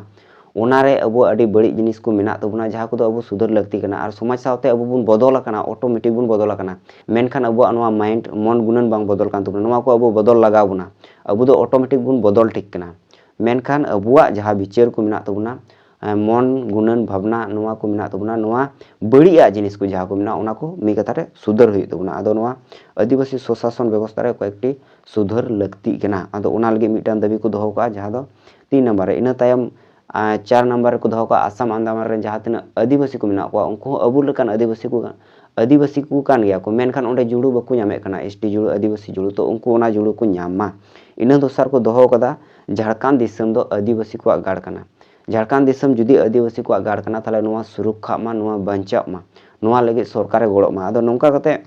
ᱚᱱᱟᱨᱮ ᱟᱵᱚ ᱟᱹᱰᱤ ᱵᱟᱹᱲᱤᱡ ᱡᱤᱱᱤᱥ ᱠᱚ ᱢᱮᱱᱟᱜ ᱛᱟᱵᱚᱱᱟ, ᱡᱟᱦᱟᱸ ᱠᱚᱫᱚ ᱟᱵᱚ ᱥᱩᱫᱷᱟᱹᱨ ᱞᱟᱹᱠᱛᱤ ᱠᱟᱱᱟ᱾ ᱟᱨ ᱥᱚᱢᱟᱡᱽ ᱥᱟᱶᱛᱮ ᱟᱵᱚ ᱵᱚᱱ ᱵᱚᱫᱚᱞ ᱟᱠᱟᱱᱟ, ᱚᱴᱳᱢᱮᱴᱤᱠ ᱵᱚᱱ ᱵᱚᱫᱚᱞ ᱟᱠᱟᱱᱟ, ᱢᱮᱱᱠᱷᱟᱱ ᱟᱵᱚᱣᱟᱜ ᱱᱚᱣᱟ ᱢᱟᱭᱤᱱᱰ, ᱢᱚᱱ ᱜᱩᱱᱟᱹᱱ ᱵᱟᱝ ᱵᱚᱫᱚᱞ ᱠᱟᱱ ᱛᱟᱵᱚᱱᱟ᱾ ᱱᱚᱣᱟ ᱠᱚ ᱟᱵᱚ ᱵᱚᱫᱚᱞ ᱞᱟᱜᱟᱣ ᱵᱚᱱᱟ᱾ ᱟᱵᱚ ᱫᱚ ᱚᱴᱳᱢᱮᱴᱤᱠ ᱵᱚᱱ ᱵᱚᱫᱚᱞ ᱴᱷᱤᱠ ᱠᱟᱱᱟ, ᱢᱮᱱᱠᱷᱟᱱ ᱟᱵᱚᱣᱟᱜ ᱡᱟᱦᱟᱸ ᱵᱤᱪᱟᱹᱨ ᱠᱚ ᱢᱮᱱᱟᱜ ᱛᱟᱵᱚᱱᱟ, ᱮ, ᱢᱚᱱ, ᱜᱩᱱᱟᱹᱱ, ᱵᱷᱟᱵᱽᱱᱟ, ᱱᱚᱣᱟ ᱠᱚ ᱢᱮᱱᱟᱜ ᱛᱟᱵᱚᱱᱟ, ᱱᱚᱣᱟ ᱵᱟᱹᱲᱤᱡᱟᱜ ᱡᱤᱱᱤᱥ ᱠᱚ ᱡᱟᱦᱟᱸ ᱠᱚ ᱢᱮᱱᱟᱜᱼᱟ, ᱚᱱᱟ ᱠᱚ ᱢᱤᱫ ᱠᱟᱛᱷᱟ ᱨᱮ ᱥᱩᱫᱷᱟᱹᱨ ᱦᱩᱭᱩᱜ ᱛᱟᱵᱚᱱᱟ᱾ ᱟᱫᱚ ᱱᱚᱣᱟ ᱟᱹᱫᱤᱵᱟᱹᱥᱤ ᱥᱚᱥᱟᱥᱚᱱ ᱵᱮᱵᱚᱥᱛᱷᱟ ᱨᱮ ᱠᱚᱭᱮᱠᱴᱤ ᱥᱩᱫᱷᱟᱹᱨ ᱞᱟᱹᱠᱛᱤᱜ ᱠᱟᱱᱟ᱾ ᱟᱫᱚ ᱚᱱᱟ ᱞᱟᱹᱜᱤᱫ ᱢᱤᱫᱴᱟᱝ ᱫᱟᱹᱵᱤ ᱠᱚ ᱫᱚᱦᱚ ᱠᱟᱜᱼᱟ, ᱡᱟᱦᱟᱸ ᱫᱚ ᱛᱤᱱ ᱱᱟᱢᱵᱟᱨ ᱨᱮ᱾ ᱤᱱᱟᱹ ᱛᱟᱭᱚᱢ, ᱟᱨ ᱪᱟᱨ ᱱᱟᱢᱵᱟᱨ ᱨᱮᱠᱚ ᱫᱚᱦᱚ ᱠᱟᱜᱼᱟ, ᱟᱥᱟᱢ ᱟᱱᱫᱟᱢᱟᱱ ᱨᱮᱱ ᱡᱟᱦᱟᱸ ᱛᱤᱱᱟᱹᱜ ᱟᱹᱫᱤᱵᱟᱹᱥᱤ ᱠᱚ ᱢᱮᱱᱟᱜ ᱠᱚᱣᱟ, ᱩᱱᱠᱩ ᱦᱚᱸ ᱟᱵᱚ ᱞᱮᱠᱟᱱ ᱟᱹᱫᱤᱵᱟᱹᱥᱤ ᱠᱚ, ᱟᱹᱫᱤᱵᱟᱹᱥᱤ ᱠᱚ ᱠᱟᱱ ᱜᱮᱭᱟ ᱠᱚ, ᱢᱮᱱᱠᱷᱟᱱ ᱚᱸᱰᱮ ᱡᱩᱲᱩ ᱵᱟᱠᱚ ᱧᱟᱢᱮᱫ ᱠᱟᱱᱟ, ᱮᱥ ᱴᱤ ᱡᱩᱲᱩ, ᱟᱹᱫᱤᱵᱟᱹᱥᱤ ᱡᱩᱲᱩ, ᱛᱚ ᱩᱱᱠᱩ ᱚᱱᱟ ᱡᱩᱲᱩ ᱠᱚ ᱧᱟᱢ ᱢᱟ᱾ ᱤᱱᱟᱹ ᱫᱚᱥᱟᱨ ᱠᱚ ᱫᱚᱦᱚ ᱠᱟᱫᱟ, ᱡᱷᱟᱲᱠᱷᱚᱸᱰ ᱫᱤᱥᱚᱢ ᱫᱚ ᱟᱹᱫᱤᱵᱟᱹᱥᱤ ᱠᱚᱣᱟᱜ ᱜᱟᱲ ᱠᱟᱱᱟ᱾ ᱡᱷᱟᱲᱠᱷᱚᱸᱰ ᱫᱤᱥᱚᱢ ᱡᱩᱫᱤ ᱟᱹᱫᱤᱵᱟᱹᱥᱤ ᱠᱚᱣᱟᱜ ᱜᱟᱲ ᱠᱟᱱᱟ, ᱛᱟᱦᱚᱞᱮ ᱱᱚᱣᱟ ᱥᱩᱨᱚᱠᱠᱷᱟᱜ ᱢᱟ, ᱱᱚᱣᱟ ᱵᱟᱧᱪᱟᱜ ᱢᱟ, ᱱᱚᱣᱟ ᱞᱟᱹᱜᱤᱫ ᱥᱚᱨᱠᱟᱨᱮ ᱜᱚᱲᱚᱜ ᱢᱟ᱾ ᱟᱫᱚ ᱱᱚᱝᱠᱟ ᱠᱟᱛᱮ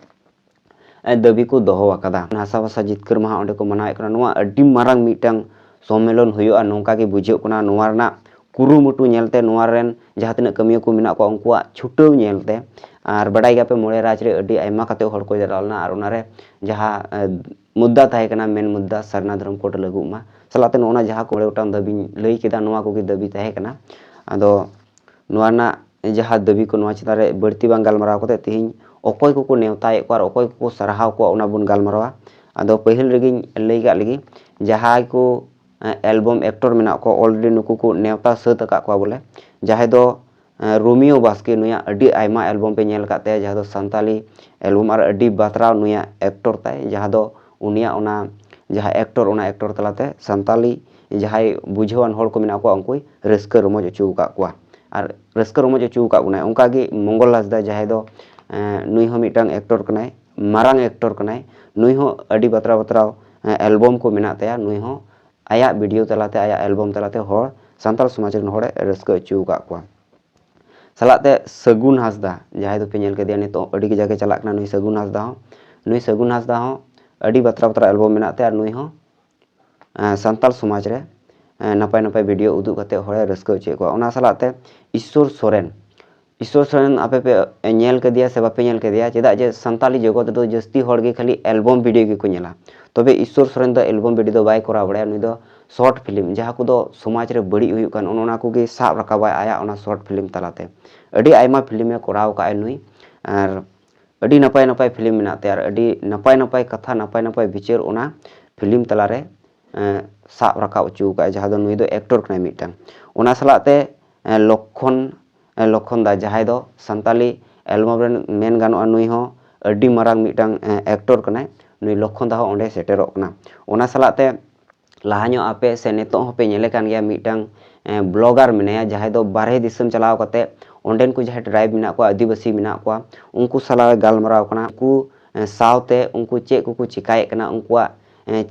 ᱮ, ᱫᱟᱹᱵᱤ ᱠᱚ ᱫᱚᱦᱚ ᱟᱠᱟᱫᱟ᱾ ᱦᱟᱥᱟ ᱵᱷᱟᱥᱟ ᱡᱤᱛᱠᱟᱹᱨ ᱢᱟᱦᱟ ᱚᱸᱰᱮ ᱠᱚ ᱢᱟᱱᱟᱣᱮᱫ ᱠᱟᱱᱟ᱾ ᱱᱚᱣᱟ ᱟᱹᱰᱤ ᱢᱟᱨᱟᱝ ᱢᱤᱫᱴᱟᱝ ᱥᱚᱢᱢᱮᱞᱚᱱ ᱦᱩᱭᱩᱜᱼᱟ, ᱱᱚᱝᱠᱟ ᱜᱮ ᱵᱩᱡᱷᱟᱹᱜ ᱠᱟᱱᱟ᱾ ᱱᱚᱣᱟ ᱨᱮᱱᱟᱜ ᱠᱩᱨᱩᱢᱩᱴᱩ ᱧᱮᱞᱛᱮ, ᱱᱚᱣᱟ ᱨᱮᱱ ᱡᱟᱦᱟᱸ ᱛᱤᱱᱟᱹᱜ ᱠᱟᱹᱢᱤᱭᱟᱹ ᱠᱚ ᱢᱮᱱᱟᱜ ᱠᱚᱣᱟ, ᱩᱱᱠᱩᱣᱟᱜ ᱪᱷᱩᱴᱟᱹᱣ ᱧᱮᱞᱛᱮ, ᱟᱨ ᱵᱟᱰᱟᱭ ᱜᱮᱭᱟᱯᱮ, ᱢᱚᱬᱮ ᱨᱟᱡᱽ ᱨᱮ ᱟᱹᱰᱤ ᱟᱭᱢᱟ ᱠᱟᱛᱮ ᱦᱚᱲ ᱠᱚ ᱡᱟᱣᱨᱟ ᱞᱮᱱᱟ, ᱟᱨ ᱚᱱᱟᱨᱮ ᱡᱟᱦᱟᱸ, ᱮ, ᱢᱩᱫᱽᱫᱟ ᱛᱟᱦᱮᱸ ᱠᱟᱱᱟ, ᱢᱮᱱ ᱢᱩᱫᱽᱫᱟ ᱥᱟᱨᱱᱟ ᱫᱷᱚᱨᱚᱢ ᱠᱳᱰ ᱞᱟᱹᱜᱩᱜ ᱢᱟ ᱥᱟᱞᱟᱜ ᱛᱮ, ᱱᱚᱜᱼᱚ ᱱᱟ ᱡᱟᱦᱟᱸ ᱠᱚ ᱢᱚᱬᱮ ᱜᱚᱴᱟᱝ ᱫᱟᱹᱵᱤᱧ ᱞᱟᱹᱭ ᱠᱮᱫᱟ, ᱱᱚᱣᱟ ᱠᱚᱜᱮ ᱫᱟᱹᱵᱤ ᱛᱟᱦᱮᱸ ᱠᱟᱱᱟ᱾ ᱟᱫᱚ ᱱᱚᱣᱟ ᱨᱮᱱᱟᱜ ᱡᱟᱦᱟᱸ ᱫᱟᱹᱵᱤ ᱠᱚ, ᱱᱚᱣᱟ ᱪᱮᱛᱟᱱ ᱨᱮ ᱵᱟᱹᱲᱛᱤ ᱵᱟᱝ ᱜᱟᱞᱢᱟᱨᱟᱣ ᱠᱟᱛᱮ, ᱛᱮᱦᱮᱧ ᱚᱠᱚᱭ ᱠᱚᱠᱚ ᱱᱮᱣᱛᱟᱭᱮᱫ ᱠᱚᱣᱟ ᱟᱨ ᱚᱠᱚᱭ ᱠᱚᱠᱚ ᱥᱟᱨᱦᱟᱣ ᱠᱚᱣᱟ, ᱚᱱᱟ ᱵᱚᱱ ᱜᱟᱞᱢᱟᱨᱟᱣᱟ᱾ ᱟᱫᱚ ᱯᱟᱹᱦᱤᱞ ᱨᱮᱜᱮᱧ ᱞᱟᱹᱭ ᱠᱟᱜ ᱞᱮᱜᱮ, ᱡᱟᱦᱟᱸᱭ ᱠᱚ, ᱮ, ᱮᱞᱵᱚᱢ ᱮᱠᱴᱚᱨ ᱢᱮᱱᱟᱜ ᱠᱚᱣᱟ, already ᱱᱩᱠᱩ ᱠᱚ ᱱᱮᱣᱛᱟ ᱥᱟᱹᱛ ᱟᱠᱟᱫ ᱠᱚᱣᱟ ᱵᱚᱞᱮ, ᱡᱟᱦᱟᱸᱭ ᱫᱚ, ᱮ, ᱨᱳᱢᱤᱭᱳ ᱵᱟᱥᱠᱮ, ᱱᱩᱭᱟᱜ ᱟᱹᱰᱤ ᱟᱭᱢᱟ ᱮᱞᱵᱚᱢ ᱯᱮ ᱧᱮᱞ ᱟᱠᱟᱫ ᱛᱟᱭᱟ, ᱡᱟᱦᱟᱸ ᱫᱚ ᱥᱟᱱᱛᱟᱞᱤ ᱮᱞᱵᱚᱢ, ᱟᱨ ᱟᱹᱰᱤ ᱵᱟᱛᱨᱟᱣ ᱱᱩᱭᱟᱜ ᱮᱠᱴᱚᱨ ᱛᱟᱭ, ᱡᱟᱦᱟᱸ ᱫᱚ ᱩᱱᱤᱭᱟᱜ ᱚᱱᱟ ᱡᱟᱦᱟᱸ ᱮᱠᱴᱚᱨ, ᱚᱱᱟ ᱮᱠᱴᱚᱨ ᱛᱟᱞᱟᱛᱮ ᱥᱟᱱᱛᱟᱞᱤ ᱡᱟᱦᱟᱸᱭ ᱵᱩᱡᱷᱟᱹᱣᱟᱱ ᱦᱚᱲ ᱠᱚ ᱢᱮᱱᱟᱜ ᱠᱚᱣᱟ, ᱩᱱᱠᱩᱭ ᱨᱟᱹᱥᱠᱟᱹ ᱨᱚᱢᱚᱡᱽ ᱦᱚᱪᱚ ᱟᱠᱟᱫ ᱠᱚᱣᱟ ᱟᱨ ᱨᱟᱹᱥᱠᱟᱹ ᱨᱚᱢᱚᱡᱽ ᱦᱚᱪᱚ ᱟᱠᱟᱫ ᱵᱚᱱᱟᱭ᱾ ᱚᱱᱠᱟᱜᱮ ᱢᱚᱝᱜᱚᱞ ᱦᱟᱸᱥᱫᱟ, ᱡᱟᱦᱟᱸᱭ ᱫᱚ, ᱮᱸ, ᱱᱩᱭ ᱦᱚᱸ ᱢᱤᱫᱴᱟᱝ ᱮᱠᱴᱚᱨ ᱠᱟᱱᱟᱭ, ᱢᱟᱨᱟᱝ ᱮᱠᱴᱚᱨ ᱠᱟᱱᱟᱭ, ᱱᱩᱭ ᱦᱚᱸ ᱟᱹᱰᱤ ᱵᱟᱛᱨᱟᱣ ᱵᱟᱛᱨᱟᱣ, ᱮᱸ, ᱮᱞᱵᱚᱢ ᱠᱚ ᱢᱮᱱᱟᱜ ᱛᱟᱭᱟ᱾ ᱱᱩᱭ ᱦᱚᱸ ᱟᱭᱟᱜ ᱵᱷᱤᱰᱤᱭᱳ ᱛᱟᱞᱟᱛᱮ, ᱟᱭᱟᱜ ᱮᱞᱵᱚᱢ ᱛᱟᱞᱟᱛᱮ ᱦᱚᱲ, ᱥᱟᱱᱛᱟᱲ ᱥᱚᱢᱟᱡᱽ ᱨᱮᱱ ᱦᱚᱲᱮ ᱨᱟᱹᱥᱠᱟᱹ ᱦᱚᱪᱚ ᱟᱠᱟᱫ ᱠᱚᱣᱟ᱾ ᱥᱟᱞᱟᱜ ᱛᱮ ᱥᱟᱹᱜᱩᱱ ᱦᱟᱸᱥᱫᱟ, ᱡᱟᱦᱟᱸᱭ ᱫᱚᱯᱮ ᱧᱮᱞ ᱠᱮᱫᱮᱭᱟ, ᱱᱤᱛᱚᱜ ᱟᱹᱰᱤ ᱠᱟᱡᱟᱠ ᱮ ᱪᱟᱞᱟᱜ ᱠᱟᱱᱟ ᱱᱩᱭ ᱥᱟᱹᱜᱩᱱ ᱦᱟᱸᱥᱫᱟ ᱦᱚᱸ᱾ ᱱᱩᱭ ᱥᱟᱹᱜᱩᱱ ᱦᱟᱸᱥᱫᱟ ᱦᱚᱸ ᱟᱹᱰᱤ ᱵᱟᱛᱨᱟᱣ ᱵᱟᱛᱨᱟᱣ ᱮᱞᱵᱚᱢ ᱢᱮᱱᱟᱜ ᱛᱟᱭᱟ, ᱟᱨ ᱱᱩᱭ ᱦᱚᱸ, ᱮᱸ, ᱥᱟᱱᱛᱟᱲ ᱥᱚᱢᱟᱡᱽ ᱨᱮ, ᱮᱸ, ᱱᱟᱯᱟᱭ ᱱᱟᱯᱟᱭ ᱵᱷᱤᱰᱤᱭᱳ ᱩᱫᱩᱜ ᱠᱟᱛᱮ ᱦᱚᱲᱮ ᱨᱟᱹᱥᱠᱟᱹ ᱦᱚᱪᱚᱭᱮᱫ ᱠᱚᱣᱟ᱾ ᱚᱱᱟ ᱥᱟᱞᱟᱜ ᱛᱮ ᱤᱥᱥᱚᱨ ᱥᱚᱨᱮᱱ, ᱤᱥᱥᱚᱨ ᱥᱚᱨᱮᱱ ᱟᱯᱮ ᱯᱮ ᱧᱮᱞ ᱠᱮᱫᱮᱭᱟ ᱥᱮ ᱵᱟᱯᱮ ᱧᱮᱞ ᱠᱮᱫᱮᱭᱟ? ᱪᱮᱫᱟᱜ ᱡᱮ ᱥᱟᱱᱛᱟᱞᱤ ᱡᱚᱜᱚᱛ ᱨᱮᱫᱚ ᱡᱟᱹᱥᱛᱤ ᱦᱚᱲ ᱜᱮ ᱠᱷᱟᱹᱞᱤ ᱮᱞᱵᱚᱢ ᱵᱷᱤᱰᱤᱭᱳ ᱜᱮᱠᱚ ᱧᱮᱞᱟ᱾ ᱛᱚᱵᱮ ᱤᱥᱥᱚᱨ ᱥᱚᱨᱮᱱ ᱫᱚ ᱮᱞᱵᱚᱢ ᱵᱷᱤᱰᱤᱭᱳ ᱫᱚ ᱵᱟᱭ ᱠᱚᱨᱟᱣ ᱵᱟᱲᱟᱭᱟ, ᱱᱩᱭ ᱫᱚ ᱥᱚᱨᱴ ᱯᱷᱤᱞᱢ, ᱡᱟᱦᱟᱸ ᱠᱚᱫᱚ ᱥᱚᱢᱟᱡᱽ ᱨᱮ ᱵᱟᱹᱲᱤᱡ ᱦᱩᱭᱩᱜ ᱠᱟᱱ, ᱚᱱ-, ᱚᱱᱟ ᱠᱚᱜᱮ ᱥᱟᱵ ᱨᱟᱠᱟᱵᱟᱭ ᱟᱭᱟᱜ ᱚᱱᱟ ᱥᱚᱨᱴ ᱯᱷᱤᱞᱢ ᱛᱟᱞᱟᱛᱮ᱾ ᱟᱹᱰᱤ ᱟᱭᱢᱟ ᱯᱷᱤᱞᱢ ᱮ ᱠᱚᱨᱟᱣ ᱠᱟᱜᱼᱟᱭ ᱱᱩᱭ, ᱟᱨ ᱟᱹᱰᱤ ᱱᱟᱯᱟᱭ ᱱᱟᱯᱟᱭ ᱯᱷᱤᱞᱢ ᱢᱮᱱᱟᱜ ᱛᱟᱭᱟ, ᱟᱨ ᱟᱹᱰᱤ ᱱᱟᱯᱟᱭ ᱱᱟᱯᱟᱭ ᱠᱟᱛᱷᱟ, ᱱᱟᱯᱟᱭ ᱱᱟᱯᱟᱭ ᱵᱤᱪᱟᱹᱨ ᱚᱱᱟ ᱯᱷᱤᱞᱢ ᱛᱟᱞᱟᱨᱮ, ᱮᱸ, ᱥᱟᱵ ᱨᱟᱠᱟᱵ ᱦᱚᱪᱚ ᱠᱟᱜᱼᱟᱭ, ᱡᱟᱦᱟᱸ ᱫᱚ ᱱᱩᱭ ᱫᱚ ᱮᱠᱴᱚᱨ ᱠᱟᱱᱟᱭ ᱢᱤᱫᱴᱟᱝ᱾ ᱚᱱᱟ ᱥᱟᱞᱟᱜ ᱛᱮ, ᱞᱚᱠᱠᱷᱚᱱ ᱞᱚᱠᱠᱷᱚᱱ ᱫᱟ, ᱡᱟᱦᱟᱸᱭ ᱫᱚ ᱥᱟᱱᱛᱟᱞᱤ ᱮᱞᱵᱟᱢ ᱨᱮᱱ ᱢᱮᱱ ᱜᱟᱱᱚᱜᱼᱟ, ᱱᱩᱭ ᱦᱚᱸ ᱟᱹᱰᱤ ᱢᱟᱨᱟᱝ ᱢᱤᱫᱴᱟᱝ ᱮᱠᱴᱚᱨ ᱠᱟᱱᱟᱭ᱾ ᱱᱩᱭ ᱞᱚᱠᱠᱷᱚᱱ ᱫᱟ ᱦᱚᱸ ᱚᱸᱰᱮ ᱥᱮᱴᱮᱨᱚᱜ ᱠᱟᱱᱟ᱾ ᱚᱱᱟ ᱥᱟᱞᱟᱜ ᱛᱮ ᱞᱟᱦᱟ ᱧᱚᱜ ᱟᱯᱮ ᱥᱮ ᱱᱤᱛᱚᱜ ᱦᱚᱸᱯᱮ ᱧᱮᱞᱮ ᱠᱟᱱ ᱜᱮᱭᱟ, ᱢᱤᱫᱴᱟᱝ ᱵᱞᱚᱜᱟᱨ ᱢᱮᱱᱟᱭᱟ, ᱡᱟᱦᱟᱸᱭ ᱫᱚ ᱵᱟᱨᱦᱮ ᱫᱤᱥᱚᱢ ᱪᱟᱞᱟᱣ ᱠᱟᱛᱮ ᱚᱸᱰᱮᱱ ᱠᱚ ᱡᱟᱦᱟᱸᱭ ᱴᱨᱟᱭᱤᱵᱽ ᱢᱮᱱᱟᱜ ᱠᱚᱣᱟ, ᱟᱹᱫᱤᱵᱟᱹᱥᱤ ᱢᱮᱱᱟᱜ ᱠᱚᱣᱟ, ᱩᱱᱠᱩ ᱥᱟᱞᱟᱜ ᱮ ᱜᱟᱞᱢᱟᱨᱟᱣ ᱠᱟᱱᱟ᱾ ᱩᱱᱠᱩ ᱥᱟᱶᱛᱮ ᱩᱱᱠᱩ ᱪᱮᱫ ᱠᱚᱠᱚ ᱪᱮᱠᱟᱭᱮᱫ ᱠᱟᱱᱟ, ᱩᱱᱠᱩᱣᱟᱜ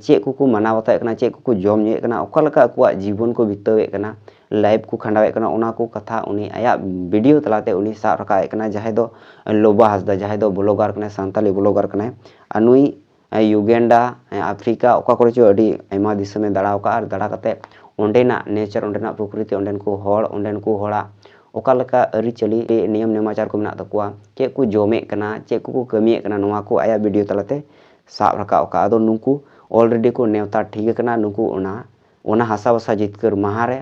ᱪᱮᱫ ᱠᱚᱠᱚ ᱢᱟᱱᱟᱣ ᱵᱟᱛᱟᱣᱮᱫ ᱠᱟᱱᱟ, ᱪᱮᱫ ᱠᱚᱠᱚ ᱡᱚᱢ ᱧᱩᱭᱮᱫ ᱠᱟᱱᱟ, ᱚᱠᱟ ᱞᱮᱠᱟ ᱟᱠᱚᱣᱟᱜ ᱡᱤᱵᱚᱱ ᱠᱚ ᱵᱤᱛᱟᱹᱣᱮᱫ ᱠᱟᱱᱟ, ᱞᱟᱭᱤᱯᱷ ᱠᱚ ᱠᱷᱟᱸᱰᱟᱣᱮᱫ ᱠᱟᱱᱟ, ᱚᱱᱟ ᱠᱚ ᱠᱟᱛᱷᱟ ᱩᱱᱤ ᱟᱭᱟᱜ ᱵᱷᱤᱰᱤᱭᱳ ᱛᱟᱞᱟᱛᱮ ᱩᱱᱤ ᱥᱟᱵ ᱨᱟᱠᱟᱵ ᱮᱫ ᱠᱟᱱᱟ, ᱡᱟᱦᱟᱸᱭ ᱫᱚ ᱞᱳᱵᱟ ᱦᱟᱸᱥᱫᱟ, ᱡᱟᱦᱟᱸᱭ ᱫᱚ ᱵᱞᱚᱜᱟᱨ ᱠᱟᱱᱟᱭ, ᱥᱟᱱᱛᱟᱞᱤ ᱵᱞᱚᱜᱟᱨ ᱠᱟᱱᱟᱭ᱾ ᱟᱨ ᱱᱩᱭ ᱭᱩᱜᱮᱱᱰᱟ, ᱟᱯᱷᱨᱤᱠᱟ, ᱚᱠᱟ ᱠᱚᱨᱮ ᱪᱚ ᱟᱹᱰᱤ ᱟᱭᱢᱟ ᱫᱤᱥᱚᱢᱮ ᱫᱟᱬᱟ ᱟᱠᱟᱫᱼᱟ᱾ ᱟᱨ ᱫᱟᱬᱟ ᱠᱟᱛᱮ ᱚᱸᱰᱮᱱᱟᱜ ᱱᱮᱪᱟᱨ, ᱚᱸᱰᱮᱱᱟᱜ ᱯᱨᱚᱠᱨᱤᱛᱤ, ᱚᱸᱰᱮᱱ ᱠᱚ ᱦᱚᱲ, ᱚᱸᱰᱮᱱ ᱠᱚ ᱦᱚᱲᱟᱜ ᱚᱠᱟ ᱞᱮᱠᱟ ᱟᱹᱨᱤᱪᱟᱹᱞᱤ, ᱱᱤᱭᱚᱢ ᱱᱮᱢᱟᱪᱟᱨ ᱠᱚ ᱢᱮᱱᱟᱜ ᱛᱟᱠᱚᱣᱟ, ᱪᱮᱫ ᱠᱚ ᱡᱚᱢᱮᱫ ᱠᱟᱱᱟ, ᱪᱮᱫ ᱠᱚᱠᱚ ᱠᱟᱹᱢᱤᱭᱮᱫ ᱠᱟᱱᱟ, ᱱᱚᱣᱟ ᱠᱚ ᱟᱭᱟᱜ ᱵᱷᱤᱰᱤᱭᱳ ᱛᱟᱞᱟᱛᱮ ᱥᱟᱵ ᱨᱟᱠᱟᱵ ᱟᱠᱟᱫᱼᱟ᱾ ᱟᱫᱚ ᱱᱩᱠᱩ ᱚᱞᱨᱮᱰᱤ ᱠᱚ ᱱᱮᱣᱛᱟ ᱴᱷᱤᱠ ᱟᱠᱟᱱᱟ, ᱱᱩᱠᱩ ᱚᱱᱟ, ᱚᱱᱟ ᱦᱟᱥᱟ ᱵᱷᱟᱥᱟ ᱡᱤᱛᱠᱟᱹᱨ ᱢᱟᱦᱟ ᱨᱮ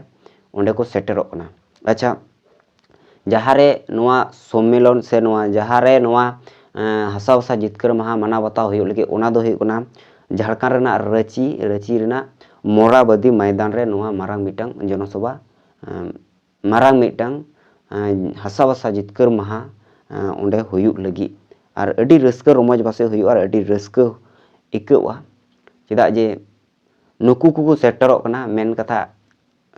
ᱚᱸᱰᱮ ᱠᱚ ᱥᱮᱴᱮᱨᱚᱜ ᱠᱟᱱᱟ᱾ ᱟᱪᱪᱷᱟ, ᱡᱟᱦᱟᱸ ᱨᱮ ᱱᱚᱣᱟ ᱥᱚᱢᱢᱮᱞᱚᱱ ᱥᱮ ᱱᱚᱣᱟ ᱡᱟᱦᱟᱸ ᱨᱮ ᱱᱚᱣᱟ, ᱮᱸ, ᱦᱟᱥᱟ ᱵᱷᱟᱥᱟ ᱡᱤᱛᱠᱟᱹᱨ ᱢᱟᱦᱟ ᱢᱟᱱᱟᱣ ᱵᱟᱛᱟᱣ ᱦᱩᱭᱩᱜ ᱞᱟᱹᱜᱤᱫ, ᱚᱱᱟ ᱫᱚ ᱦᱩᱭᱩᱜ ᱠᱟᱱᱟ ᱡᱷᱟᱲᱠᱷᱚᱸᱰ ᱨᱮᱱᱟᱜ ᱨᱟᱺᱪᱤ, ᱨᱟᱺᱪᱤ ᱨᱮᱱᱟᱜ ᱢᱚᱨᱟᱵᱟᱫᱤ ᱢᱚᱭᱫᱟᱱ ᱨᱮ ᱱᱚᱣᱟ ᱢᱟᱨᱟᱝ ᱢᱤᱫᱴᱟᱝ ᱡᱚᱱᱚᱥᱚᱵᱷᱟ, ᱮᱸ, ᱢᱟᱨᱟᱝ ᱢᱤᱫᱴᱟᱝ, ᱮᱸ, ᱦᱟᱥᱟ ᱵᱷᱟᱥᱟ ᱡᱤᱛᱠᱟᱹᱨ ᱢᱟᱦᱟ, ᱮᱸ, ᱚᱸᱰᱮ ᱦᱩᱭᱩᱜ ᱞᱟᱹᱜᱤᱫ᱾ ᱟᱨ ᱟᱹᱰᱤ ᱨᱟᱹᱥᱠᱟᱹ ᱨᱚᱢᱚᱡᱽ ᱯᱟᱥᱮᱡ ᱦᱩᱭᱩᱜᱼᱟ ᱟᱨ ᱟᱹᱰᱤ ᱨᱟᱹᱥᱠᱟᱹ ᱟᱹᱭᱠᱟᱹᱜᱼᱟ᱾ ᱪᱮᱫᱟᱜ ᱡᱮ ᱱᱩᱠᱩ ᱠᱚᱠᱚ ᱥᱮᱴᱮᱨᱚᱜ ᱠᱟᱱᱟ, ᱢᱮᱱ ᱠᱟᱛᱷᱟ,